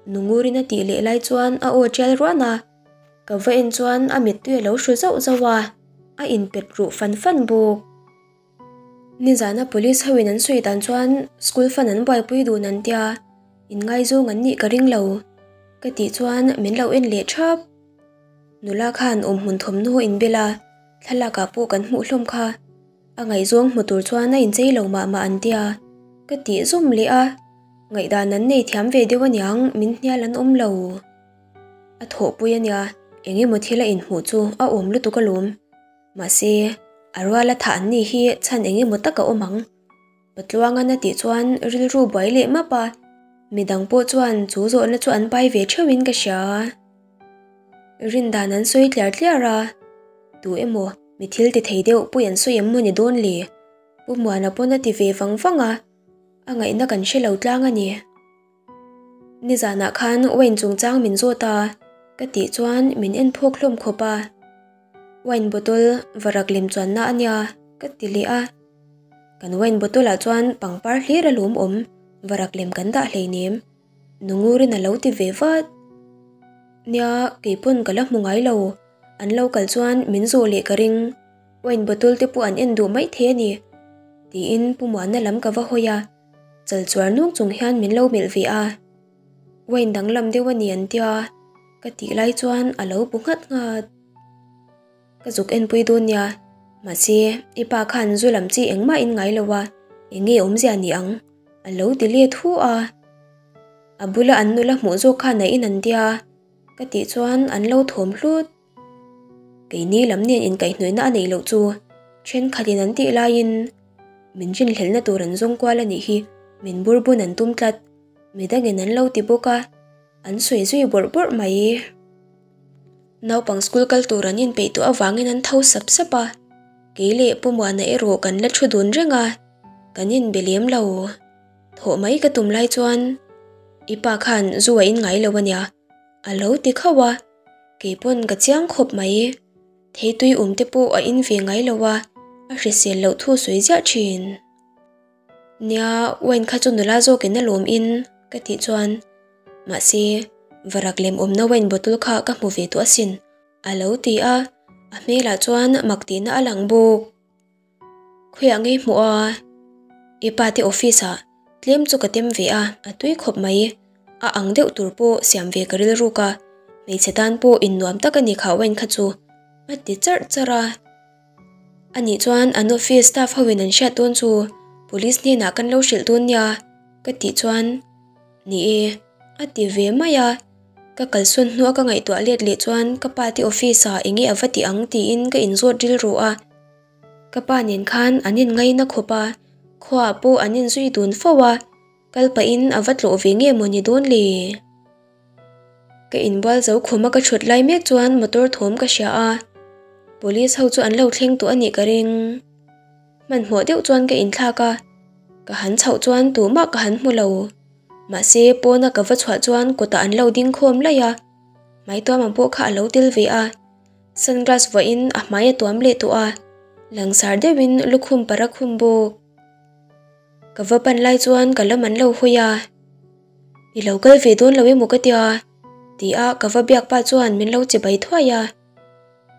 Nungurin a tih leh lai chuan a aw tial ruan a, ka va en chuan a mittui a lo hru zauh zauh a, a inpet ruh fan fan bawk. Nizana police ho in an sawi dan chuan school fund an buaipui dun an tia, inngaizawng an nih ka ring lo ka tih chuan min lo en leh thap. Nula khan awmhmun thawmhnaw inbel a, thlalak ah pawh kan hmuh hlawm kha. A ngaihzawng hmu tur chuan a inchei lo mah mah an tia, ka tih zawm leh a, ngaihdan an nei thiam ve deuh aniang min hnial an awm lo. A thawhpui ania, eng emaw thil a inhmuh chu a awm lutuk alawm. Mahse, a ruala thah an nih hi chhan eng emaw tak a awm ang. Patluangan a tih chuan rilru buai leh map a, midang pawh chuan chu zawhna chu an pai ve theuhin ka hria. Rindan an sawi tliar tliar a, tu emaw mi thil ti thei deuh pawh an sawi em maw ni dawn le? Pu Muana pawn a ti ve vang vang a, a ngaihna kan hre lo tlang a ni. Nizanah khan wine chungchang min zawt a, ka tih chuan min en phawk hlawm khawp a. Wine bottle varak lem chuanna a nia, ka ti leh a. Kan wine bottle ah chuan pangpar hlir a lawm awm, varak lem kan dah hleinem. Nungurin a lo ti ve vat. Nia, keipawn ka la hmu ngai lo. An lo kal chuan min zawh leh ka ring. Wine bottle te pawh an en duh mai thei a ni. Tiin Pu Muana lam ka va hawi a, chal chuar nung chung hian min lo melh ve a. Wine danglam deuh a ni an tia, ka tih lai chuan a lo bu nghat nghat. Ka zuk enpui dawn nia, mahse i pa khan zu lam chi engmah in ngai lo a, eng nge awmzia ni ang? A lo ti let hu a. A bula an nula hmuh zawk khan a in an tia, ka tih chuan an lo thawm hlut. Keini lam nen inkaihhnawihna a neih loh chu thenkhatin an tih laiin min rinhlelhna tur an zawng kual a nih hi, min burbun an tum tlat. Midangin an lo ti bawk a, an sawi zui bawrh bawrh mai. Naupang school kal tur an inpeih tawh avangin an tho sap sap a, kei leh Pu Muana erawh kan la thu dun reng a, kan inbe lem lo. Thawh mai ka tum lai chuan i pa khan zu a in ngai lo ania a lo ti khauh a, kei pawn ka chiang khawp mai. Theitui awm te pawh a in ve ngai lo a, a hrisel loh thu sawi ziah thin. Nia, wine kha chu nula zawkin a lawm in ka tih chuan mahse varak lem awmna wine bottle kha ka hmu ve tawh asin a lo ti a, a hmelah chuan mak tihna a lang bawk. Khawiah ngei hmuh a, i pa te office ah tlem chu ka tem ve a, a tui khawp mai, a ang deuh tur pawh siam ve ka rilruk a, hmeichhe tan pawh innuam tak a ni kha wine kha chu a ti charh charh a. Anih chuan an office staff ho in an hriat dawn chu police hnenah kan lo hrilh dawn nia ka tih chuan ni e a ti ve mai a, ka kalsawn hnua ka ngaihtuah let leh chuan ka pa te office ah enge a va ti ang tiin ka inzawt rilru a, ka pa nen khan an in ngaina khawp a, khuaah pawh an inzui dun fo a, kal pahin a va tlawh ve nge maw ni dawn le? Ka inbual zo khum a ka thut lai mek chuan motor thawm ka hria a, police ho chu an lo thleng tawh a nih ka ring. Hmanhmawh deuh chuan ka inthlak a, ka han chhoh chuan tumah ka han hmu lo. Mahse pawna ka va chhuah chuan kawtah an lo ding khawm laih a, hmaituama pawh kha a lo tel ve a, sunglass vuahin a hmai a tuam leh tawh a, langsar deuhin lukhum para khum bawk. Ka va pan lai chuan ka lam an lo hawi a. I lo kal ve dawn lo emaw ka tia? Ti a ka va biak pa chuan min lo che bai thuai a.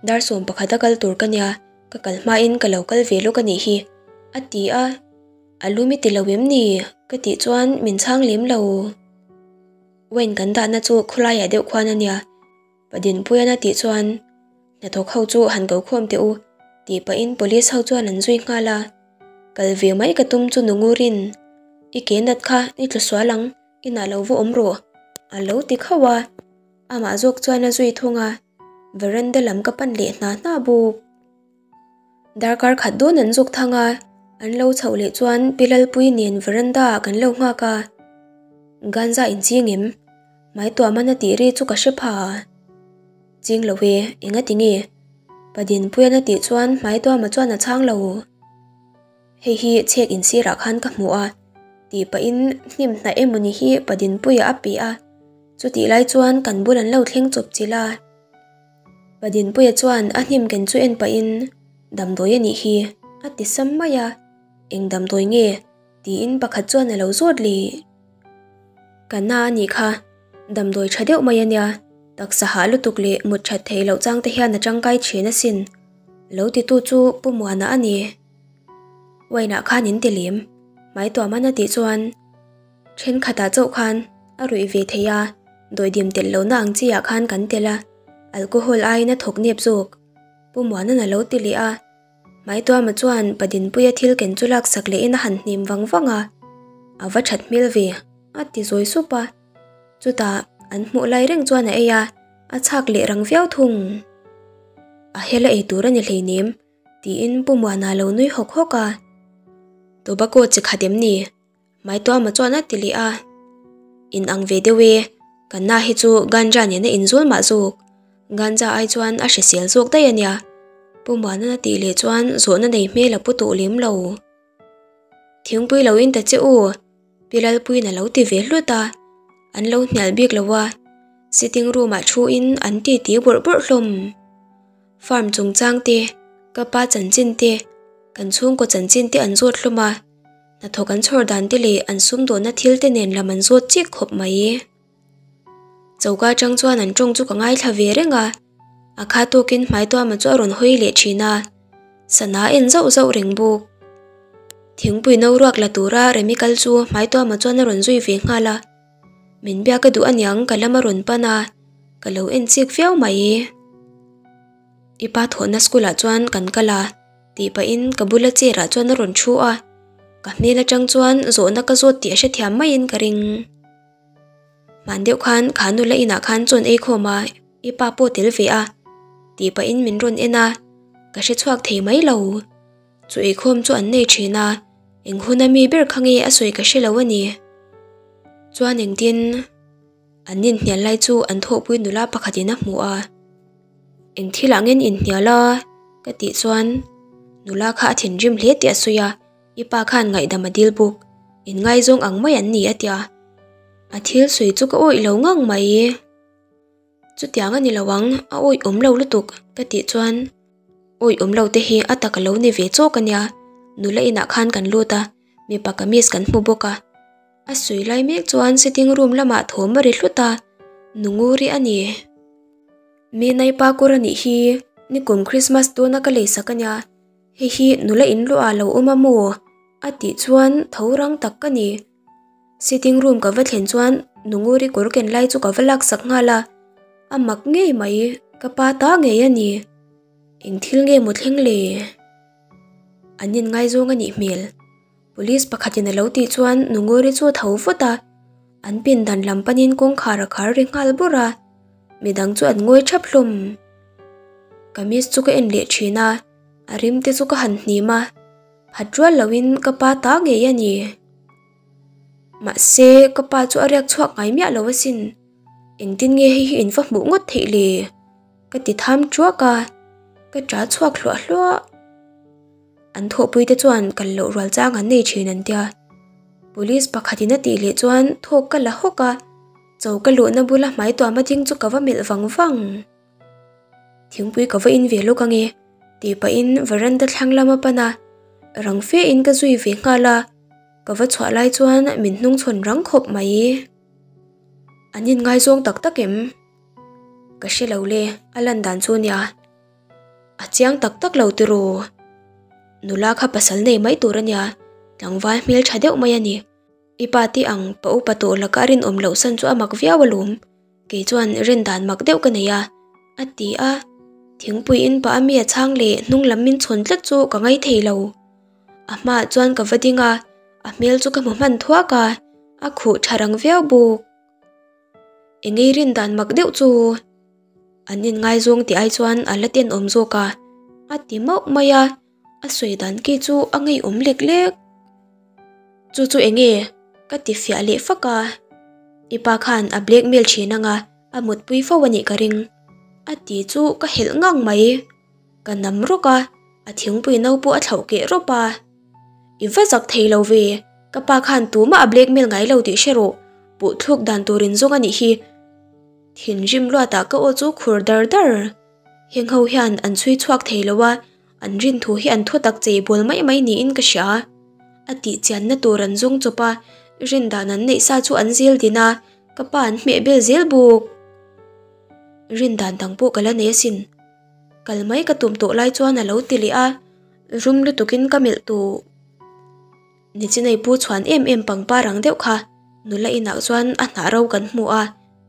Dar 11 a kal tur ka nia, ka kal hmain ka lo kal ve lawk a nih hi, a ti a. A lum i ti lo em ni? Ka tih chuan min chhang lem lo. Wine kan dahna chu khawlaiah deuh khuan a nia. Pa Dinpuian a tih chuan hnathawk ho chu han ko khawm teh u tih pahin police ho chuan an zui nghal a. Kal ve mai ka tum chu nu Ngurin i ke nat kha i tlu sual ang inah lo va awm rawh a lo ti khauh a. Amah zawk chuan a zui thung a, veranda lam ka pan leh hna hna bawk. Darkar khat dawn an zawk thang a, an lo chhoh leh chuan Pi Lalpui nen veranda ah kan lo nghak a. Ganza in ching em? Hmaituaman a tih ri chu ka hre pha a. Ching lo e, enga ti nge? Pa Dinpuian a tih chuan Hmaituama chuan a chhang lo. Hei hi chhek insirah khan ka hmu a, tih pahin hnim hnah emawni hi Pa Dinpuia a pe a, chutih lai chuan kan bul an lo thleng chawp chilh a. Pa Dinpuia chuan a hnim ken chu en pahin, Damdawi a nih hi, a ti sam mai a. Eng damdawi nge? tiin pakhat chuan a lo zawt leh. Ka na a nih kha, damdawi tha deuh mai a nia, taksa hah lutuk leh mut that theih loh chang te hian a tangkai thin asin, lo titu chu Pu Muana a ni. Wine ah khan in ti lem, Hmaituaman a tih chuan, Thenkhatah chauh khan a ruih ve thei a, dawidim telh lohna ang chiah khan kan tel a, alcohol aiin a thawk nep zawk, Pu Muana'n a lo ti leh a. Hmaituama chuan Pa Dinpuia thil ken chu laksak lehin a han hnim vang vang a, A va that hmel ve, a ti zawi sup a. Chutah an hmuh lai reng chuan a ei a, a chhak leh rang viau thung. A hel a ei tur a ni hleinem, tiin Pu Muana a lo nui hawk hawk a. Tobacco chi khat em ni? Hmaituama chuan a ti leh a, In ang ve deuh e, kan na hi chu ganja nena inzul mah zawk, ganja ai chuan a hrisel zawk daih a nia, Pu Muana'n a tih leh chuan zawhna nei hmel a pu tawh lem lo. Thingpui lo in ta che u, Pi Lalpuiin a lo ti ve hlut a, an lo hnial bik lo a, sitting room ah thu in an ti ti bawrh bawrh hlawm. Farm chungchang te, ka pa chanchin te, kan chhungkaw chanchin te an zawt hlawm a. Hnathawk an chhawr dan te leh an sumdawnna thil te nen lam an zawt chik khawp mai. Choka atang chuan an tawng chu ka ngaithla ve reng a, a kha tawkin hmaituama chu a rawn hawi leh thin a, sana a en zauh zauh reng bawk. Thingpui no ruak la tura Remi kal chu hmaituama chuan a rawn zui ve nghal a, min biak a duh aniang ka lam a rawn pan a, ka lo en chik viau mai. I pa thawhna school ah chuan kan kal a. Tih pahin ka bula chair ah chuan a rawn thu a, ka hmel atang chuan zawhna ka zawt tih a hrethiam maiin ka ring. Hman deuh khan kha nula inah khan chawn ei khawm a, i pa pawh tel ve a, tih pahin min rawn en a, ka hre chhuak thei mai lo. Chu eikhawm chu an nei thin a, eng huna mi ber kha nge a sawi ka hre lo a ni. Chuan engtin? An inhnial lai chu an thawhpui nula pakhatin a hmu a. Eng thilah nge an inhnial a? Ka tih chuan nula kha a thinrim hle tih a sawi a, i pa khan ngaihdam a dil bawk, inngaizawng ang mai an ni a tia. A thil sawi chu ka awih lo ngang mai. Chutiang a ni lo ang, a awih awm lo lutuk ka tih chuan awih awm lo te hi a tak a lo ni ve chawk a nia, nula inah khan kan lut a, mipa kamis kan hmu bawk a. A sawi lai mek chuan sitting room lamah thawm a ri hlut a, Nunguri a ni. Mi naipa kawr a nih hi, nikum Christmas tuna ka lei sak a nia, hei hi nula in luah a lo awm a maw? a tih chuan tho rang tak ka ni. Sitting room ka va thlen chuan Nunguri kawr ken lai chu ka va laksak nghal a, a mak ngei mai, ka pa ta ngei a ni. Eng thil nge maw thleng le? An inngaizawng a nih hmel. Police pakhatin a lo tih chuan Nunguri chu a tho vut a, an pindan lam panin kawngkhar a khar ri nghal bawrh a, midang chu an ngawi thap hlawm. Kamis chu ka en leh thin a, a rim te chu ka han hnim a, phat rual loin ka pa ta ngei a ni. Mahse, ka pa chu a riak chhuak ngai miah lo asin. Engtin nge hei hi in va hmuh ngawt theih le? Ka ti tham ṭuak a, ka ṭah chhuak hluah hluah. An thawhpui te chuan kal loh rual chang an nei thin an tia. Police pakhatin a tih leh chuan thawk ka la hawk a, cho ka luhna bula hmai tuam a ding chu ka va melh vang vang. Thingpui ka va in ve lawk ange tih pahin veranda thlang lam a pan a, rang fe in ka zui ve nghal a, ka va chhuah lai chuan min hnung chhawn rang khawp mai. An inngaizawng tak tak em? Ka hre lo le, a lan dan chu nia. A chiang tak tak lo tiraw? Nula kha pasal nei mai tur a nia, tlangval hmel tha deuh mai a ni. I pa te ang pa upa tawh laka a rinawm loh san chu a mak viau alawm, kei chuan rin dan mak deuh ka nei a, a ti a. Thingpui in pah a mi a chhang leh hnung lam min chhawn tlat chu ka ngai thei lo. A hmaah chuan ka va ding a, a hmel chu ka hmu hman thuak a, a khuh tha rang viau bawk. Engei rin dan mak deuh chu? An inngaizawng tih ai chuan a la tenawm zawk a, a ti mauh mai a, a sawi dan ki chu a ngeiawm lek lek. Chu chu enge? Ka ti fiah leh fak a, i pa khan a blackmail thin anga a mutpui fo a nih ka ring, a ti chu ka helh ngang mai. Ka nam rawk a, a thingpui no pawh a thlauh keh rawp a. I va zak thei lo ve, ka pa khan tumah a blackmail ngai lo tih hre rawh, puh thluk dan tur in zawng a nih hi. Thinrim luatah ka aw chu khur dar dar. Heng ho hian an chhui chhuak thei lo a, an rin thu hi an thutak chei bawl mai mai niin ka hria. A tih chianna tur an zawng chawp a, rin dan an neih sa chu an zel din a, ka pa an hmeh bel zel bawk. Rin dan dang pawh ka la nei asin. Kal mai ka tum tawh lai chuan a lo ti leh a, rum lutukin ka melh tawh. Nichinai pu chhuan em em pangpar ang deuh kha nula inah chuan a hnah ro kan hmu a,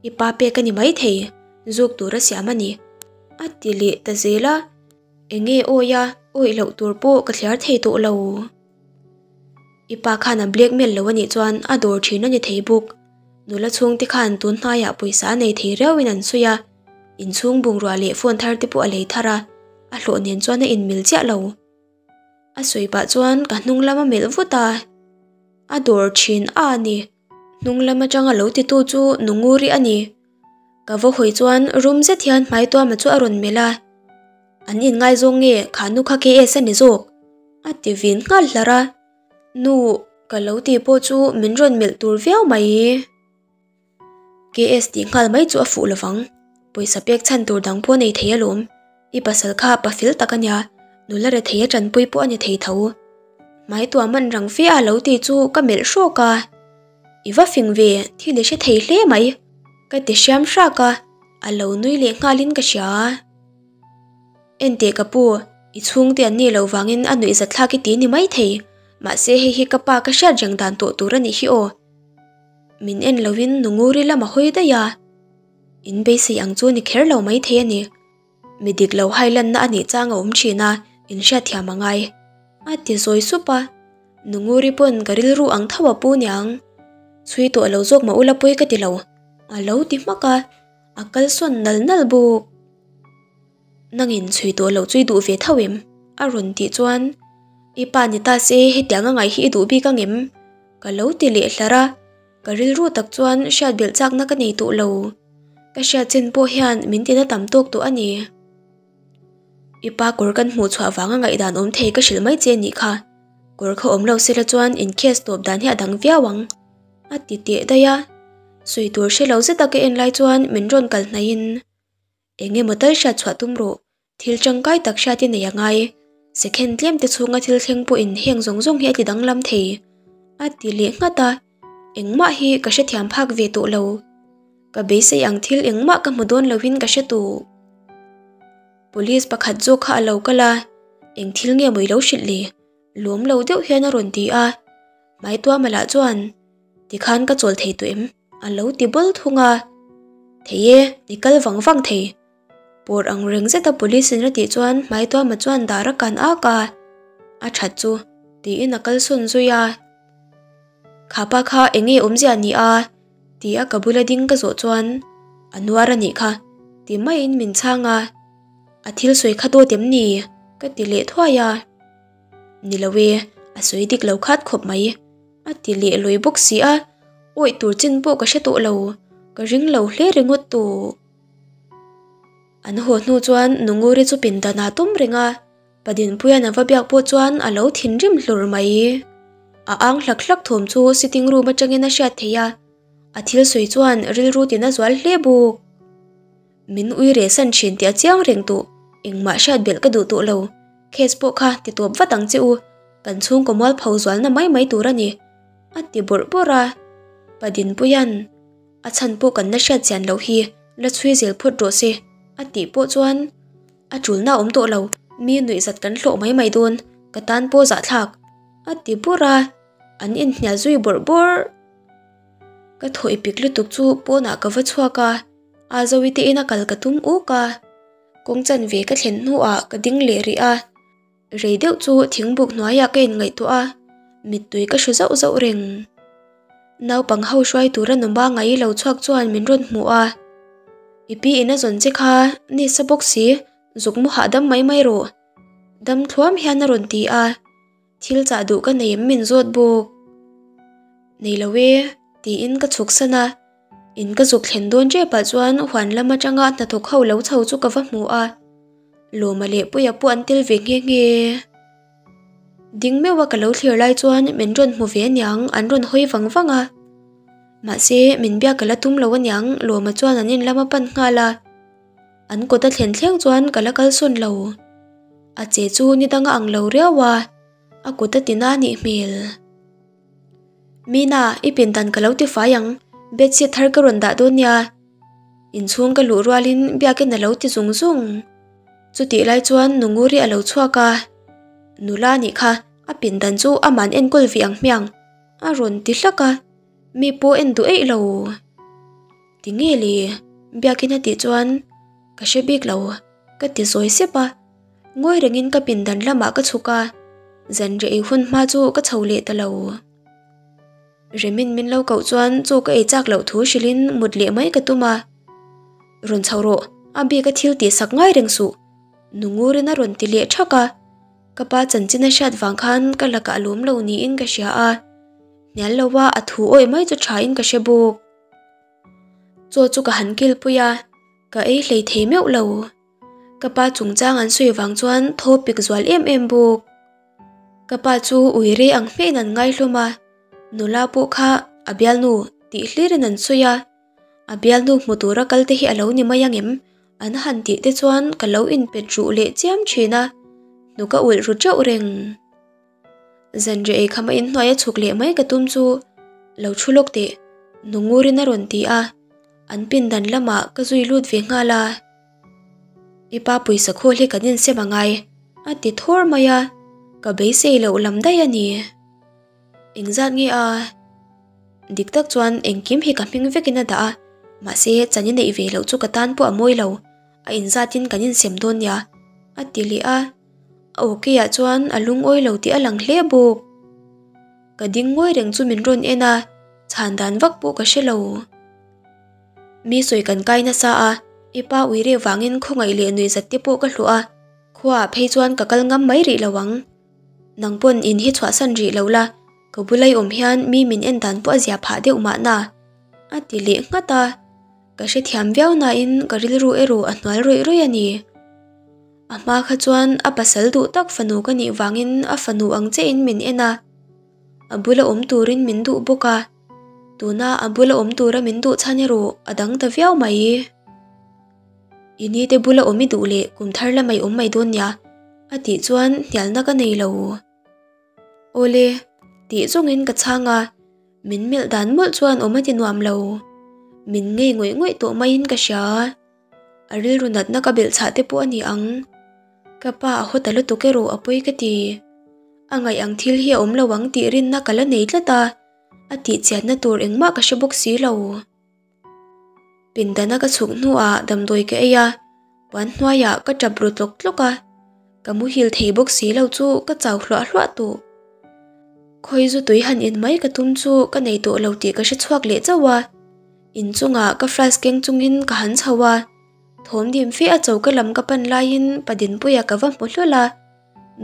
i pa pek a ni maithei, zuk tur a siam a ni. A ti leh ta zel a, enge awi a, awih loh tur pawh ka thliar thei tawh lo. I pa khan a blackmail lo a nih chuan a dawr thin a ni thei bawk. Nula chhungte khan tun hnaiah pawisa a nei thei riauin an sawi a, inchhung bungrua leh phone thar te pawh a lei thar a, a hlawh nen chuan a inmil chiah lo. A sawi pah chuan ka hnung lam a melh vut a, a dawr thin a ni. Hnung lam atanga lo titu chu Nunguri a ni. Ka va hawi chuan rum zet hian Hmaituama chu a rawn melh a, An inngaizawng nge kha nu kha KS a ni zawk? a ti vin nghal hlar a. Nu, ka lo ti pawh chu min rawn melh tur viau mai. KS tih nghal mai chu a fuh lovang. Pawisa pek chhan tur dang pawh nei thei alawm. I pasal kha pa fel tak a nia, nula rethei a tanpui pawh a ni thei tho. Hmaituah man rang fe a lo ti chu ka melh hrawk a. I va fing ve, thil i hre thei hle mai. Ka ti hriam hrak a, a lo nui leh nghalin ka hria. Enteh ka pu, i chhungte an nih loh vangin a nuihzatthlak i ti ni maithei. Mahse hei hi ka pa ka hriat reng dan tawh tur a nih hi aw. Min en loin Nunguri lam a hawi daih a, in beisei ang chu ni kher lo maithei a ni. Mi dik lo hai lanna a nih chang a awm thin a, in hriatthiam a ngai. A ti zawi sup a, Nunguri pawn ka rilru ang tho a pu niang. Chhui tawh lo zawk mah ula pawi ka ti lo, a lo ti hmak a, a kalsawn nal nal bawk. Nangin chhui tawh loh chu i duh ve tho em? A rawn tih chuan, I pa ni ta se hetiang a ngaih hi i duh bik ang em? Ka lo ti leh hlar a. Ka rilru tak chuan hriat belh chakna ka nei tawh lo. Ka hriat chin pawh hian min tina tam tawk tawh a ni. I pa kawr kan hmuh chhuah vanga ngaihdan awm thei ka hrilh mai che nih kha. Kawr kha awm lo sela chuan in case tawp dan hi a dang viau ang. A ti teh daih a. Sawi tur hre lo zeta ka en lai chuan min rawn kal hnaihin eng emaw tal hriat chhuah tum rawh. Thil tangkai tak hriat i nei a ngai. Second tlem te chhunga thil thleng pawhin heng zawng zawng hi a ti danglam thei. A ti leh nghat a, engmah hi ka hrethiam phak ve tawh lo. Ka beisei ang thil engmah ka hmu dawn loin ka hre tawh. Police pakhat zawk kha a lo kal a, eng thil nge maw i lo hrilh le? Lawm lo deuh hian a rawn ti a. Hmaituama lah chuan, Tikhan ka chawl thei tawh em? A lo ti bawl thung a. Thei e, i kal vang vang thei. Pawr ang reng zeta police in a tih chuan Hmaituama chuan dar a kan ak a, A that chu, tiin a kal sawn zui a. Kha pa kha eng nge awmzia ni a? ti a ka bula ding ka zawh chuan, A nuar a nih kha, ti maiin min chhang a. A thil sawi kha dawt em ni? ka ti leh thuai a. Ni lo e, a sawi dik lo khat khawp mai. A ti leh lawi bawk si a, awih tur chin pawh ka hre tawh lo, ka ring lo hle ringawt tawh. An haw hnu chuan Nunguri chu pindan ah tum reng a, Padinpuia'n a va biak pawh chuan a lo thinrim hlur mai. A ang hlak hlak thawm chu sitting room atangin a hriat theih a, a thil sawi chuan rilru tin a zual hle bawk. Min ui reh san thin tih a chiang reng tawh, engmah hriat belh ka duh tawh lo, case pawh kha ti tawp vat ang che u, kan chhungkaw mualpho zualna mai mai tur a ni, a ti bawrh bawrh a. Padinpuia'n. A chhan pawh kan la hriat chian loh hi la chhui zel phawt rawh se a tih pawh chuan a tulna a awm tawh lo, mi nuihzat kan hlawh mai mai dawn, ka tan pawh zahthlak a ti bur a, an inhnial zui bawrh bawrh. Ka thaw i pik lutuk chu pawnah ka va chhuak a, a Zoe te ina kal ka tum uk a, kawng chanve ka thlen hnuah ka ding leh rih a. Rei deuh chu thingbuk hnuaiah ka inngaihtuah a, mittui ka hru zauh zauh reng. Naupang ho hruai tura numa ngai lo chhuak chuan min rawn hmuh a, I pi in a zawn che kha ni sa bawk si, zuk mu hahdam mai mai rawh. Dam thluam hian a rawn ti a, thil chah duh ka nei em min zawt bawk. Nei lo e, tiin ka chhuk san a, in ka zuk thlen dawn tepah chuan huan lam atanga hnathawk ho lo chho chu ka va hmu a. Lawma leh Puia pawh an tel ve nghe nghe. Ding meuha ka lo thlir lai chuan min rawn hmu ve aniang an rawn hawi vang vang a. Mahse min biak ka la tum lo aniang Lawma chuan an in lam a pan nghal a. An kawt a thlen thleng chuan ka la kalsawn lo. A che chu ni danga ang lo riau a, a kut a ti na nih hmel. Mina, i pindan ka lo ti fai ang, bedsheet thar ka rawn dah dawn nia. Inchhung ka luh rualin biakin a lo ti zung zung. Chutih lai chuan Nunguri a lo chhuak a, Nula nih kha a pindan chu aman enkawl ve ang hmiang a rawn ti hlak a, mi pawh en duh eih lo. Ti nge le? Biakin a tih chuan ka hre bik lo ka ti zawi sep a, ngawi rengin ka pindan lamah ka chhuk a, zanriah ei hun hma chu ka chho leh ta lo. Remin min lo koh chuan chaw ka ei chak loh thu hrilhin mut leh mai ka tum a. Rawn chho rawh, a bik a thil tih sak ngai reng suh. Nu Ngurin a rawn ti leh thak a. Ka pa chanchin a hriat vang khan ka lakah a lawm lo niin ka hria a. Hnial lo a a thu awih mai chu tha in ka hre bawk. Chaw chu ka han kilpui a, ka ei hlei thei meuh lo. Ka pa chungchang an sawi vang chuan thaw pik zual em em bawk. Ka pa chu ui rei ang hmehin an ngai hlawm a, nula pawh kha a bialnu tih hlirin an sawi a, a bialnu hmu tura kal te hi a lo ni mai ang em? An han tih te chuan ka lo inpet ruh leh chiam thin a, hnuk a ulh ru teuh reng. Zanriah ei khama inhnuai a chhuk leh mai ka tum chu lo thu lawk teh, nu Ngurin a rawn ti a, an pindan lamah ka zui lut ve nghal a. I pa pawisa khawl hi kan insem a ngai, a ti thawr mai a, ka beisei loh lam daih a ni. Engzat nge a? Dik tak chuan engkim hi ka hming vekin a dah a, mahse chan i neih ve loh chu ka tan pawh a mawi lo, a inzatin kan insem dawn nia, a ti leh a, a awkeiah chuan a lungawi lo tih a lang hle bawk. Ka ding ngawi reng chu min rawn en a, chhan dan vak pawh ka hre lo. Mi sawi kan kai nasa a, i pa ui reh vangin khawngaih leh nuihzat te pawh ka hluah a, khuaah phei chuan ka kal ngam mai rih lo ang. Nang pawn in hi chhuahsan rih lo la, Ka bula i awm hian mi min en dan pawh a zia phah deuh mahna a ti leh nghat a. Ka hrethiam viau nain ka rilru erawh a hnual rawih rawih a ni. A hma kha chuan a pasal duh tak fanu ka nih vangin a fanu ang chiahin min en a, a bula awm turin min duh bawk a, tuna a bula awm tura min duh chhan erawh a dang ta viau mai. I ni te bula awm i duh leh kum thar lamah i awm mai dawn nia a tih chuan hnialna ka nei lo. Awle, tih zawngin ka chhang a, min melh dan mawlh chuan awm a ti nuam lo. Min ngei ngawih ngawih tawh maiin ka hria. A rilru natna ka belh chhah te pawh a ni ang. Ka pa a haw ta lutuk erawh a pawi ka ti. A ngaih ang thil hi a awm lo ang tih rinna ka la nei tlat a, a tih chianna tur engmah ka hre bawk si lo. Pindana ka chhuk hnuah damdawi ka ei a, puan hnuaiah ka tap ru tlawk tlawk a, ka muhil thei bawk si lo chu ka chau hluah hluah tawh. Khawi zu tui han in mai ka tum chu ka nei tawh lo tih ka hre chhuak leh chauh a, inchungah ka flask keng chungin ka han chho a, thawm dim fe a choka lam ka pan laiin pa Dinpuia ka va hmu hlawl a,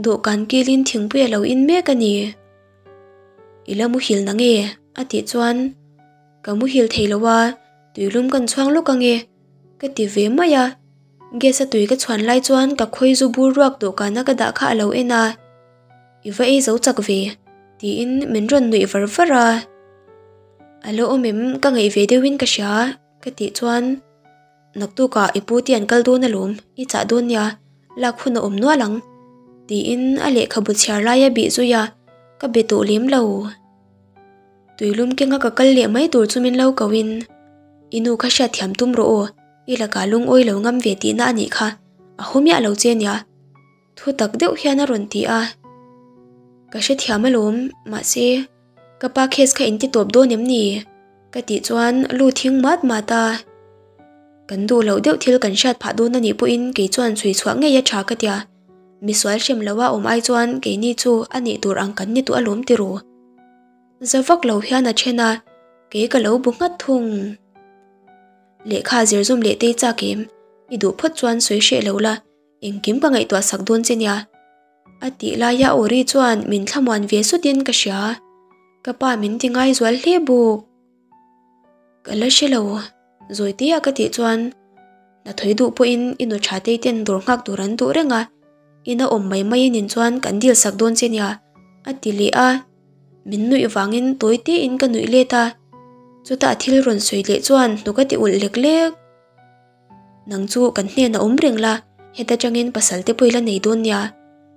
dawhkan kilin thingpui a lo in mek a ni. I la muhil na nge? a tih chuan. Ka muhil thei lo a, tuilum kan chhuang lawk ange, ka ti ve mai a. Gas a tui ka chhuan lai chuan ka khawi zu bur ruak dawhkana ka dah kha a lo en a, I va ei zo chak ve, tiin min rawn nuih var var a. A lo awm em ka ngaih ve deuhin ka hria, ka tih chuan, Naktukah i pu te an kal dawn alawm, i chah dawn nia, lak hun a awm nual ang, tiin a lehkhabu chhiar lai a bih zui a, ka be tawh lem lo. Tuilum kenga ka kal leh mai tur chu min lo ko in, I nu kha hriatthiam tum rawh aw, i lakah lungawi lo ngam ve tihna a nih kha, a haw miah lo che nia. Thu tak deuh hian a rawn ti a. Ka hrethiam alawm, mahse, ka pa case kha in ti tawp dawn em ni? Ka tih chuan lu thing mat mat a. Kan duh loh deuh thil kan hriat phah dawn a nih pawhin kei chuan chhui chhuah ngei a tha ka tia. Misual hrem loa awm ai chuan keini chu a nih tur ang kan ni tawh alawm ti ru. Za vak lo hian a then a, kei ka lo bu nghat thung. Lehkha zir zawm leh tei chak em, i duh phawt chuan sawi hreh lo la, engkim ka ngaihtuah sak dawn che nia. A tih laia Ori chuan min thlamuan ve sutin ka hria, ka pa min ti ngai zual hle bawk. Ka la hre lo, zawi tia ka tih chuan Hnathawih duh pawhin i nu tha tei ten dawr nghak tur an duh reng a, ina awm mai mai inin chuan kan dil sak dawn che nia, a ti leh a. Min nuih vangin tawi tein ka nuih let a, chutah thil rawn sawi leh chuan hnuk a ti ulh lek lek. Nang chu kan hnenah awm reng la, heta tangin pasal te pawh i la nei dawn nia,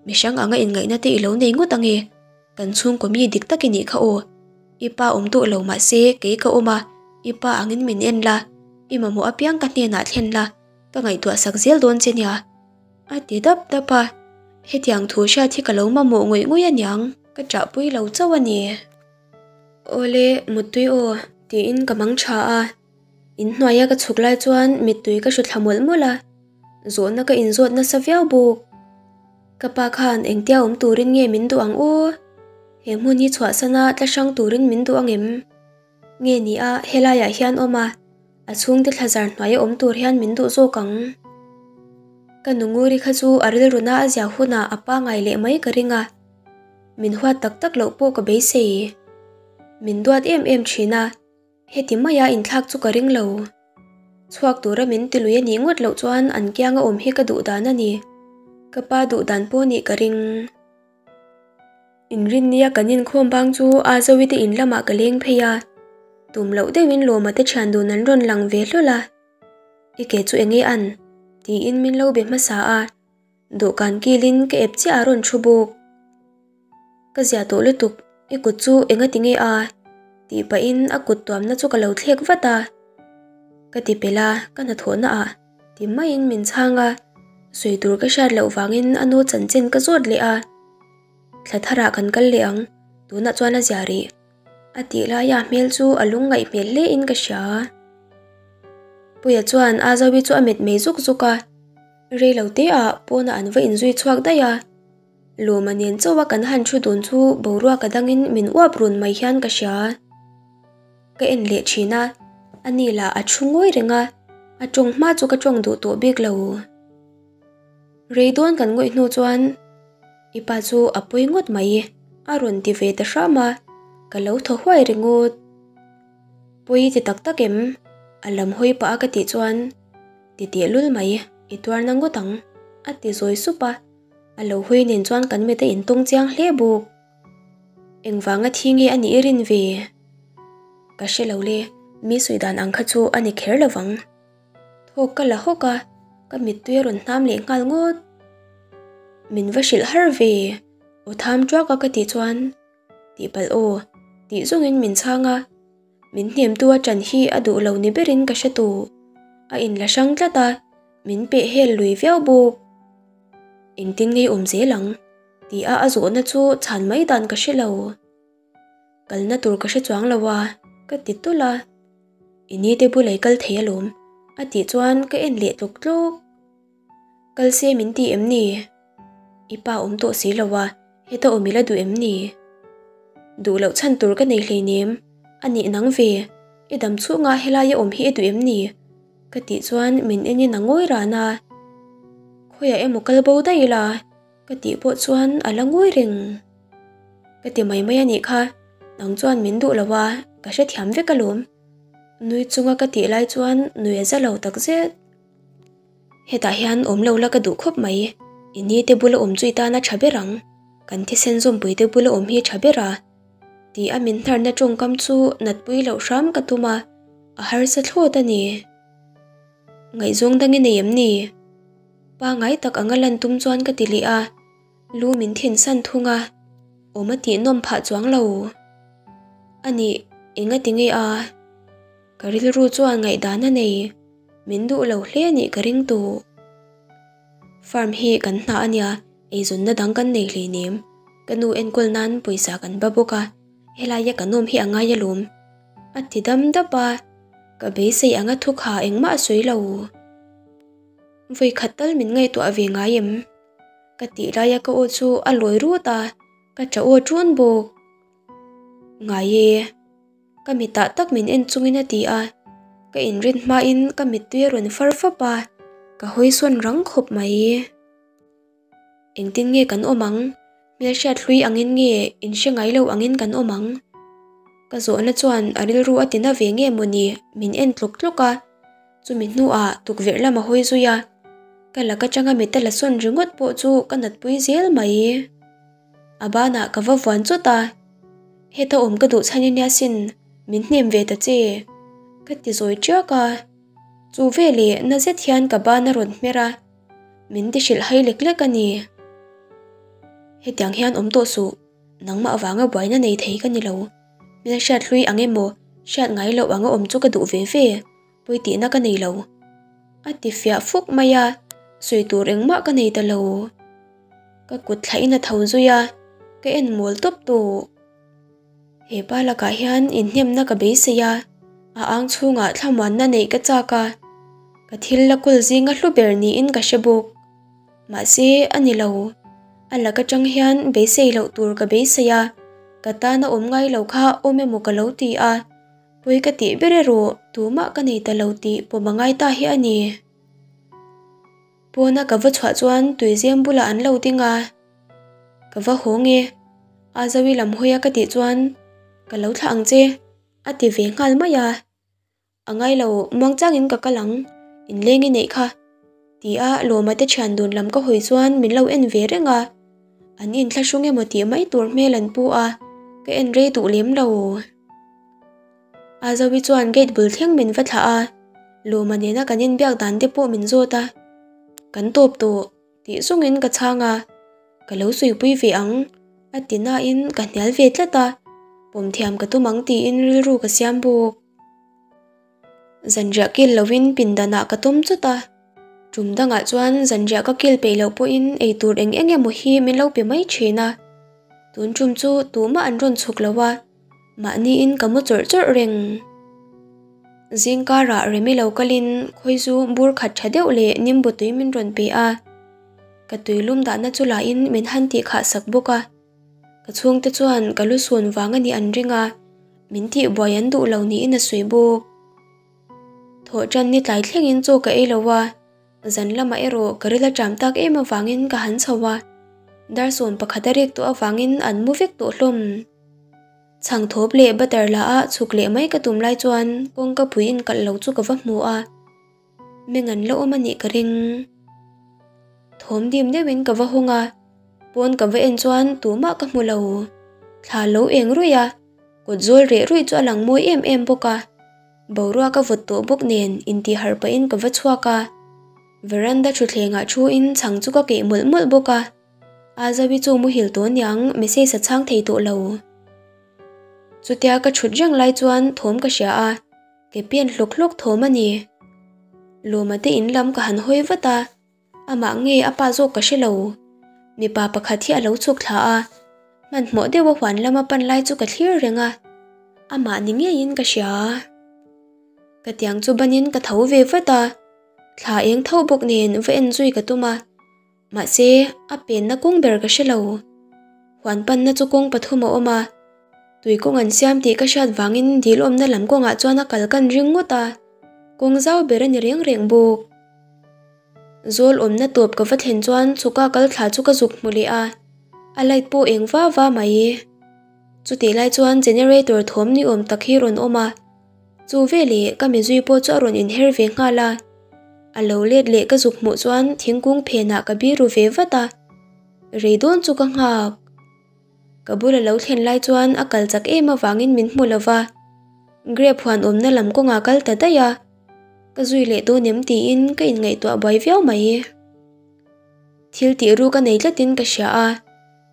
mihrang anga inngaihna te i lo nei ngawt ange. Kan chhungkaw mi dik tak i nih kha aw. I pa awm tawh lo mahse kei ka awm a, i pa angin min en la, i mamawh apiang ka hnenah thlen la, ka ngaihtuah sak zel dawn che nia. A ti dap dap a, hetiang thu hriat hi ka lo mamawh ngawih ngawih aniang, ka ṭahpui lo chauh a ni. Awle, muttui aw, tiin ka mang ṭha a. Inhnuaia ka chhuk lai chuan mittui ka hru thla mawlh mawlh a, zawhna ka inzawt nasa viau bawk. Ka pa khan engtia awm turin nge min duh ang aw? He hmun hi chhuahsana tla hrang turin min duh ang em? Nge ni a, helaiah hian awm a, a chhungte thlazar hnuaia awm tur hian min duh zawk ang? Ka nu Nguri kha chu a rilruna a zia hunah a pangai leh mai ka ring a, min huat tak tak loh pawh ka beisei. Min duat em em thin a. Heti maia inthlak chu ka ring lo. Chhuak tura min ti lui a nih ngawt loh chuan an kianga awm hi ka duh dan a ni. Ka pa duh dan pawh nih ka ring. Inrinnia kan inkhawm bang chu Azawi te in lamah ka leng phei a. Tum loh deuhin Lawma te thian dun an rawn lang ve hlawl a. I ke chu enge an? tiin min lo be hmasa a. Dawhkan kilin ka ep chiah a rawn thu bawk. Ka zia tawh lutuk, i kut chu enga ti nge a? tih pahin a kut tuamna chu ka lo thlek vat a. Ka ti pel a, ka hnathawhna ah ti maiin min chhang a, sawi tur ka hriat loh vangin a nu chanchin ka zawt leh a. Thla tharah kan kal leh ang, tunah chuan a zia rih. A tih laia hmel chu a lungngaih hmel hle in ka hria. Puia chuan Azawi chu a met mei zuk zuk a, rei lo te ah pawnah an va inzui chhuak daih a. Lawma nen chauha kan han thu dun chu boruak a dangin min uap run mai hian ka hria. Ka en leh thin a, ani lah a thu ngawi reng a, a tawng hma chu ka tawng duh tawh bik lo. Rei dawn kan ngawih hnu chuan i pa chu a pawi ngawt mai a rawn ti ve ta hram a. Ka lo thaw huai ringawt. Pawi ti tak tak em? A lam hawi pah a ka tih chuan, Ti teh lul mai, i tuarna ngawt ang, a ti zawi sup a. A lo hawi nen chuan kan mit a intawng chiang hle bawk. Engvanga thi nge a nih i rin ve? Ka hre lo le, mi sawi dan ang kha chu a ni kher lo vang. Thawk ka la hawk a, ka mittui a rawn hnam leh nghal ngawt. Min va hrilh har ve, aw tham tuak a ka tih chuan, Tihpalh aw, tih zawngin min chhang a, min hnemtu a ṭan hi a duh lo ni berin ka hre tawh. A inla hrang tlat a, min peh hel lui viau bawk. Engtin ngei awm zel ang? Tih a a zawhna chu chhan mai dan ka hre lo. Kalna tur ka hre chuang lo a, ka ti tulh a. I ni te bula i kal thei alawm, a tih chuan ka en leh tlawk tlawk. Kal se min ti em ni? I pa awm tawh si lo a, heta awm i la duh em ni? Duh loh chhan tur ka nei hleinem, a nih nang ve, i dam chhunga helaia awm hi i duh em ni? Ka tih chuan min en in a ngawi ran a. Khawiah emaw kal bo daih ila? Ka tih pawh chuan a la ngawi reng. Ka ti mai mai a nih kha, nang chuan min duh lo a, ka hrethiam vek alawm. Nui chunga ka tih lai chuan nui a za lo tak zet. Hetah hian awm lo la ka duh khawp mai, i ni te bula awm chu i tan a tha ber ang, kan thisen zawmpui te bula awm hi tha ber a. Tih a min hnarna tawngkam chu natpui loh hram ka tum a, a harsa thlawt a ni. Ngaihzawng dang i nei em ni? Pangai tak anga lan tum chuan ka ti leh a, lu min thin san thung a, awm a tih nawm phah chuang lo. A nih, enga ti nge a? Ka rilru chuan ngaihdan a nei, min duh lo hle anih ka ring tawh. Farm hi kan hna a nia, eizawnna dang kan nei hleinem. Ka nu enkawl nan pawisa kan ba bawk a, helaia kan awm hi a ngai alawm. A ti dam dap a, ka beisei anga thu kha engmah a sawi lo. Vawi khat tal min ngaihtuah ve ngai em? Ka tih laia ka aw chu a lawi rut a, ka ṭah aw ṭun bawk. Ngai e. Ka mitah tak min en chungin a ti a, ka inrin hmain ka mittui a rawn far fap a, ka hawi sawn rang khawp mai. Engtin nge kan awm ang? Hmelhriat hlui angin nge inhre ngai lo angin kan awm ang? Ka zawhna chuan a rilru a tina ve nge mawni min en tlawk tlawk a, chumi hnuah tukverh lam a hawi zui a, ka lak atanga mit a la sawn ringawt pawh chu ka natpui zel mai. A banah ka va vuan chawt a, heta awm ka duh chhan i nia sin, min hnem ve ta che, ka ti zawi tiak a, chu veleh na zet hian ka ban a rawn hmer a. Min ti hrilh hai lek lek a ni. Hetiang hian awm tawh suh, nangmah avanga buaina nei thei ka ni lo. Hmelhriat hlui ang emaw, hriat ngai loh anga awm chu ka duh ve ve, pawi tihna ka nei lo. A ti fiah fuk mai a, sawi tur engmah ka nei ta lo. Ka kut thlahin a tho zui a, ka en mawl tawp tawh. He pa lakah hian inhnemna ka beisei a, a ang chhungah thlamuanna neih ka chak a, ka thil la kawl zinga hlu ber niin ka hre bawk. Mahse, a ni lo. A lak atang hian beisei loh tur ka beisei a, ka tana awm ngai lo kha awm emaw ka lo ti a, pawi ka tih ber erawh tumah ka nei ta lo tih pawm a ngai ta hi a ni. Pawna ka va chhuah chuan tuizem bulah an lo ding a, Ka va haw nge? A Zoe lam hawi a ka tih chuan ka lo thlah ang che a ti ve nghal mai a. A ngai lo, muang changin ka kal ang, inleng i neih kha ti a Lawma te thian dun lam ka hawi chuan min lo en ve reng a. An inthlahrung emaw tih mai tur hmel an pu a, ka en rei duh lem lo. A Zoe chuan gate bul thleng min va thlah a, Lawma nena kan inbiak dan te pawh min zawt a, kan tawp tawh. Tih zawngin ka chhang a, ka lo suipui ve ang a ti nain ka hnial ve tlat a, pawm thiam ka tum ang tiin rilru ka siam bawk. Zanriah kil lovin pindanah ka tawm chawt a, tum dangah chuan zanriah ka kil peih loh pawhin eitur eng eng emaw hi min lo pe mai thin a, tun tum chu tumah an rawn chhuk lo a. Mahniin ka mu chawrh chawrh reng. Zing karah Remi lo kalin khawizu bur khat tha deuh leh nimbu tui min rawn pe a. Ka tui lum dahna chu lahin min han tih khah sak bawk a. Ka chhungte chuan ka lu sun vang a nih an ring a, min tih buai an duh lo niin a sawi bawk. Thawh tan ni tlai thlengin chaw ka ei lo a. Zan lamah erawh ka ril a ṭam tak em avangin ka han chho a, dar 11 a rek tawh avangin an mu vek tawh hlawm. Chhangthawp leh butter la a chhuk leh mai ka tum lai chuan kawngka pui inkalh lo chu ka va hmu a, meng an la awm a nih ka ring. Thawm dim deuhin ka va hawng a, pawn ka va en chuan tumah ka hmu lo. Thla lo eng ruih a, kawt zawl reh ruih chu a lang mawi em em bawk a. Boruak a vawt tawh bawk nen intih harh pahin ka va chhuak a, veranda thutthlengah thuin chhang chu ka keih mawlh mawlh bawk a. Azawi chu muhil tawh aniang message a chhang thei tawh lo. Chutia ka thut reng lai chuan thawm ka hria a, ke pen hlawk hlawk thawm a ni. Lawma te in lam ka han hawi vat a, amah nge a pa zawk ka hre lo. Mipa pakhat hi a lo chhuk thla a, hmanhmawh deuha huan lama pan lai chu ka thlir reng a, amah ni ngeiin ka hria. Ka tiang chu banin ka tho ve vat a, thla eng tho bawk nen va en zui ka tum a. Mahse, a penna kawng ber ka hre lo. Huan panna chu kawng pathum a awm a, tui kawng an siam tih ka hriat vangin dil awmna lam kawngah chuan a kal kan ring ngawt a, kawng zau ber a ni reng reng bawk. Zawl awmna tawp ka va thlen chuan chhuka kal thla chu ka zuk hmu leh a, a light pawh eng va va mai. Chutih lai chuan generator thawm ni awm tak hi rawn awm a, Chu veleh ka mizui pawh chu a rawn inher ve nghal a, a lo let leh ka zuk hmuh chuan thingkung phenah ka biru ve vat a, rei dawn chu ka nghak. Ka bul a lo thlen lai chuan a kal chak em avangin min hmu lo va, grape huan awmna lam kawngah kal ta daih a, ka zui leh dawn em tiin ka inngaihtuah buai viau mai. Thil tih ru ka nei tlatin ka hria a,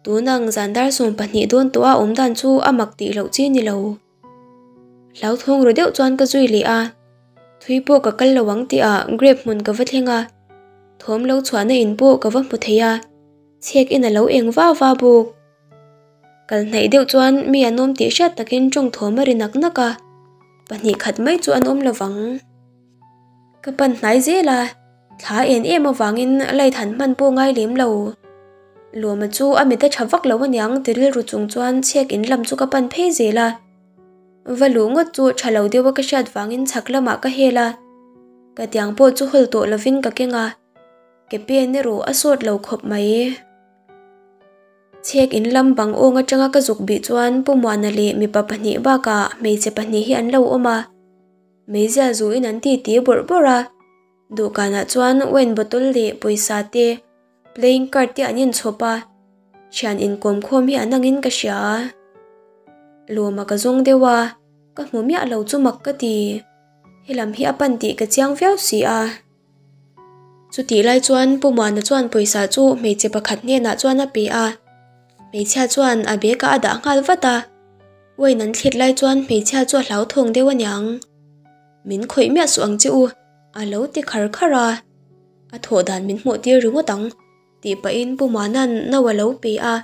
tunang zan dar 12 dawn tawha awm dan chu a mak tih loh chi ni lo. Hlauthawng ru deuh chuan ka zui leh a, thui pawh ka kal lo ang tih ah grape hmun ka va thleng a, thawm lo chhuahna in pawh ka va hmu thei a, chhek in a lo eng va va bawk. Kal hnaih deuh chuan mi an awm tih hriat takin tawng thawm a ri nak nak a, pahnih khat mai chu an awm lo vang. Ka pan hnai zel a, thla en em avangin light han hman pawh ngai lem lo. Lawma chu a mit a tha vak lo aniang ti rilru chung chuan chhek in lam chu ka pan phei zel a. Va luh ngawt chu tha lo deuha ka hriat vangin chhak lamah ka hel a, ka tiang pawh chu hawl tawh lovin ka keng a, ke pen erawh a sawt lo khawp mai. Chhek in lam bang awng atanga ka zuk bih chuan Pu Muana leh mipa pahnih bakah hmeichhe pahnih hi an lo awm a. Meizial zuin an ti ti bawrh bawrh a, dawhkanah chuan wine bottle leh pawisa te, playing card te an inchhawp a, thian inkawm khawm hi an angin ka hria a. Lawma ka zawng deuh a, ka hmu miah lo chu mak ka ti. Helam hi a pan tih ka chiang viau si a. Chutih lai chuan Pu Muana chuan pawisa chu hmeichhe pakhat hnenah chuan a pe a, hmeichhia chuan a bag ah a dah nghal vat a. Wine an thlit lai chuan hmeichhia chu a hlauthawng deuh aniang. Min khawih miah suh ang che u, a lo ti khar khar a. A thawh dan min hmuh tir ringawt ang, tih pahin Pu Muana'n no a lo pe a.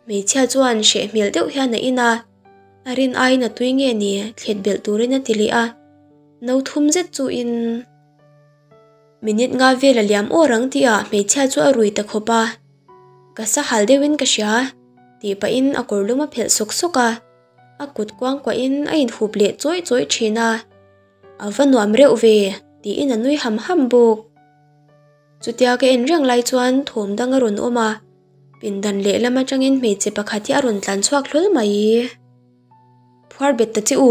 Hmeichhia chuan hreh hmel deuh hian a in a, a rin aiin a tui nge ni thlit belh turin a ti leh a. No thum zet chu in. Minute nga vel a liam awr ang tih ah hmeichhia chu a rui ta khawp a, ka sa hal deuhin ka hria tih pahin a kawr lum a phelh sawk sawk a, a kut kuang kuahin a inhup leh chawih chawih thin a, a va nuam reuh ve tiin a nui ham ham bawk. Chutia ka en reng lai chuan thawm dang a rawn awm a, pindan lehlam atangin hmeichhe pakhat hi a rawn tlan chhuak hlawl mai. Phuar bet ta che u,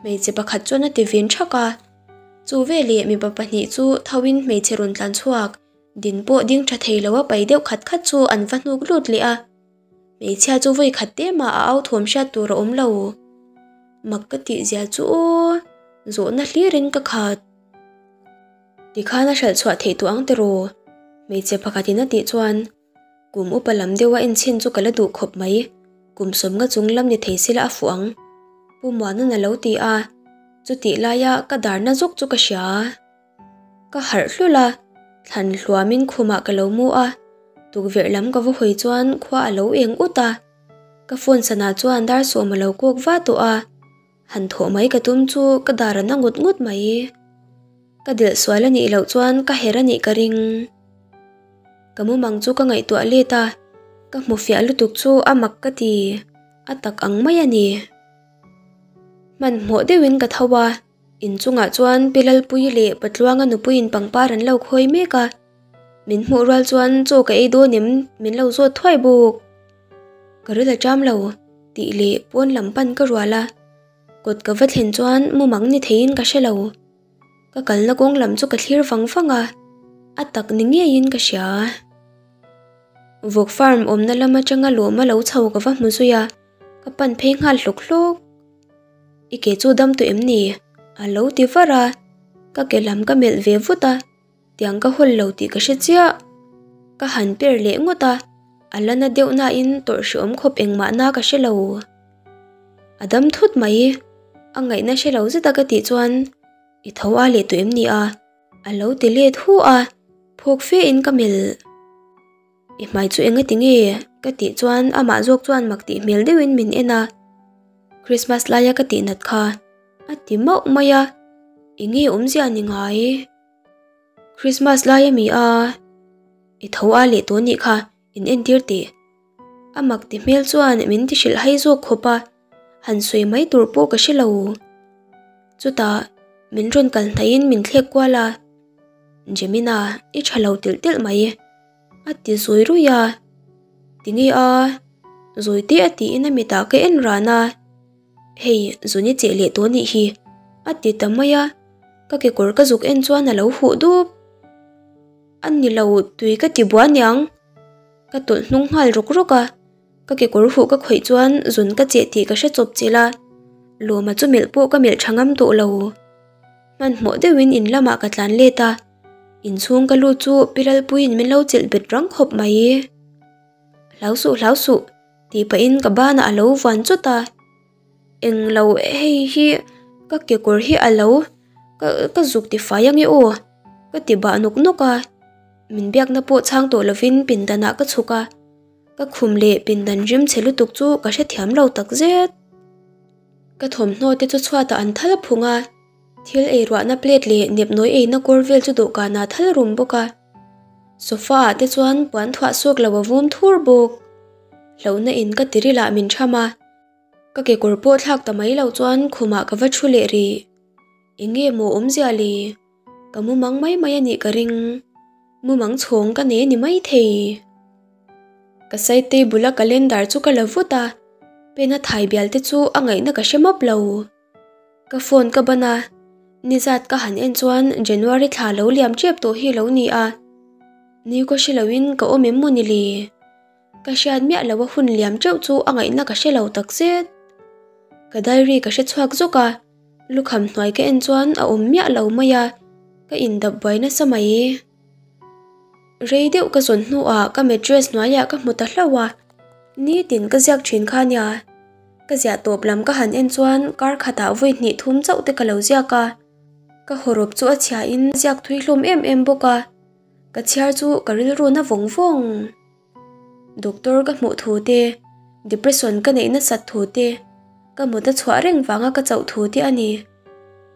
Hmeichhe pakhat chuan a ti vin thak a, chu veleh mipa pahnih chu thoin hmeichhe rawn tlan chhuak, din pawh ding tha thei lo a pai deuh khat khat chu an va hnuk lut leh a. Hmeichhia chu vawi khat te mah a au thawm hriat tur a awm lo. Mak ka tih zia chu aw, zawhna hlirin ka khat. Tikhan a hralh chhuah theih tawh ang tiraw? Hmeichhe pakhatin a tih chuan. Kum upa lam deuha enchhin chu ka la duh khawp mai, kum sawmnga chung lam ni thei sila a fuh ang. Pu Muanun a lo ti a, chutih laia ka darna zawk chu ka hria. Ka harh hlul a, thlan hluamin khumah ka lo mu a, tukverh lam ka va hawi chuan khua a lo eng ut a. Ka phone sanah chuan dar sawm a lo kawk va tawh a, han thawh mai ka tum chu ka dar a na ngut ngut mai. Ka delh sual a nih loh chuan ka herh a nih ka ring. Ka mumang chu ka ngaihtuah let a, ka hmu fiah lutuk chu a mak ka ti, a tak ang mai a ni. Hmanhmawh deuhin ka tho a, inchungah chuan Pi Lalpuii leh Patluanga nupuiin pangpar an lo khawi mek a, min hmuh rual chuan chaw ka ei dawn em min lo zawt thuai bawk. Ka ril a ṭam lo. Tih leh pawn lam pan ka rual a, kawt ka va thlen chuan mumang ni theiin ka hre lo. Ka kalna kawng lam chu ka thlir vang vang a, a tak ni ngeiin ka hria. Vawk farm awmna lam atanga lawma lo chho ka va hmu zui a, ka pan phei nghal hlawk hlawk. I ke chu dam tawh em ni? A lo ti var a, ka ke lam ka melh ve vut a, tiang ka hawl lo tih ka hre chiah. Ka han per leh ngawt a, a la na deuh nain tawrh hreawm khawp engmah na ka hre lo. A dam thut mai, a ngaihna hre lo zet a ka tih chuan i tho a leh tawh em ni a? A lo ti let hu a, phawk fe in ka melh. I hmai chu enga ti nge? Ka tih chuan amah zawk chuan mak tih hmel deuhin min en a. Christmas laia ka tih nat kha a ti mauh mai a, enge awmzia ni ngai? Christmas lai ami a, i tho a leh tawh nih kha in entir teh. A mak ti hmel chuan min ti hrilh hai zawk khawp a, han sawi mai tur pawh ka hre lo. Chutah min rawn kal hnaihin min thlek kual a, Jemina i tha lo telh telh mai a ti zawi ruih a, tinge a zawi te a tiin a mitah ka en ran a, hei zun i cheh leh tawh nih hi a ti ta mai a, ka kekawr ka zuk en chuan a lo huh dup. A ni lo tui ka ti bua niang. Ka tawlh hnung nghal rawk rawk a, ka kekawr huh ka khawih chuan zun ka cheh tih ka hre chawp chilh a, Lawma chu melh pawh ka melh tha ngam tawh lo. Hmanhmawh deuhin in lamah ka tlan let a, inchhung ka lut chu Pi Lalpuiin min lo chelh bet rang khawp mai. Hlau suh hlau suh tih pahin ka banah a lo vuan chawt a, Englo hei hi ka kekawr hi a lo ka ka zuk tifai ange aw ka ti bah nawk nawk a. Min biakna pawh chhang tawh lovin pindanah ka chhuk a, ka khum leh pindan rim chhe lutuk chu ka hrethiam lo tak zet. Ka thawmhnaw te chu chhuatah an thal phung a, thil ei ruahna plate leh nepnawi eina kawr vel chu dawhkanah a thal rum bawk a. Sofa ah te chuan puan thuah sawk lo a vum thur bawk. Hlauhna in ka tiril ah min tham a, ka kekawr pawh thlak ta mai lo chuan khumah ka va thu leh rih. Eng nge maw awmzia le? Ka mumang mai mai a nih ka ring. Mumang chhawng ka nei a ni maithei. Ka side table a calendar chu ka la vut a, pen a thai bial te chu a ngaihna ka hre map lo. Ka phone ka ban a, nizat ka han en chuan January thla lo liam tep tawh hi lo ni a. Ni ka hre loin ka awm em maw ni le? Ka hriat miah lo a hun liam teuh chu a ngaihna ka hre lo takzet. Ka diary ka hre chhuak zawk a. Lukham hnuai ka en chuan a awm miah lo mai a, ka indap buai nasa mai. Rei deuh ka zawn hnuah ka mattress hnuaiah ka hmu ta hlauh a, nitin ka ziak thin kha nia. Ka ziah tawp lam ka han en chuan kar khatah vawi hnih thum chauh te ka lo ziak a, ka hawrawp chu a chhiahin ziak thui hlawm em em bawk a, ka chhiar chu ka rilru na vawng vawng. Doctor ka hmuh thu te, depression ka neih nasat thu te, ka mut a chhuah reng vanga ka chauh thu te a ni.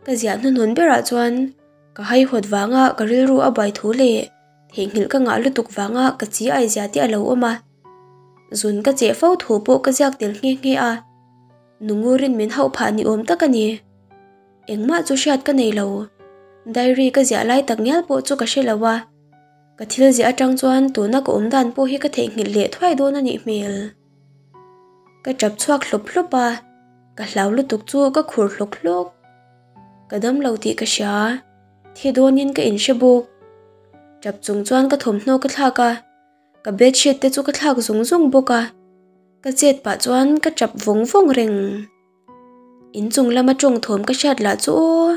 Ka ziah hnuhnun berah chuan ka haihawt vanga ka rilru a buai thu leh theihnghilh ka ngah lutuk vanga ka chi ai zia te a lo awm a. Zun ka cheh fo thu pawh ka ziak tel nghe nghe a, Nungurin min hauh phah ni awm tak a ni. Engmah chu hriat ka nei lo, diary ka ziah lai tak ngial pawh chu ka hre lo a. Ka thil ziah atang chuan tuna ka awm dan pawh hi ka theihnghilh leh thuai dawn a nih hmel. Ka tap chhuak hlawp hlawp a, ka hlau lutuk chu ka khur hlawk hlawk. Ka dam lo tih ka hria, thi dawnin ka inhre bawk. Tap chung chuan ka thawmhnaw ka thlak a, ka bedsheet te chu ka thlak zung zung bawk a, ka chet pah chuan ka tap vawng vawng reng. Inchung lama tawng thawm ka hriat lah chu aw.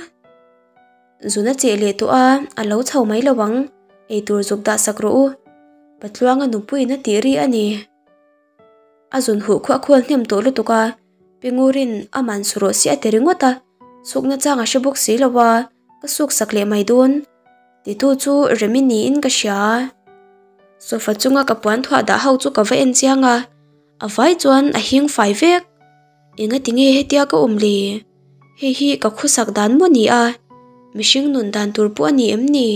Zun a cheh leh tawh a, a lo chho mai lo ang, eitur zuk dah sak rawh u. Patluanga nupuiin a tih ri a ni. A zun huh khuah khual hnem tawh lutuk a, Pingurin a man su rawh si a ti ringawt a, sukna chang a hre bawk si lo a, ka suk sak leh mai dawn. Titu chu Remi niin ka hria. Sofa chunga ka puan thuah dah ho chu ka va en chiang a, a vai chuan a hing fai vek. Engati nge hetia ka awm le? Hei hi ka khawsak dan maw ni a? Mihring nun dan tur pawh a ni em ni?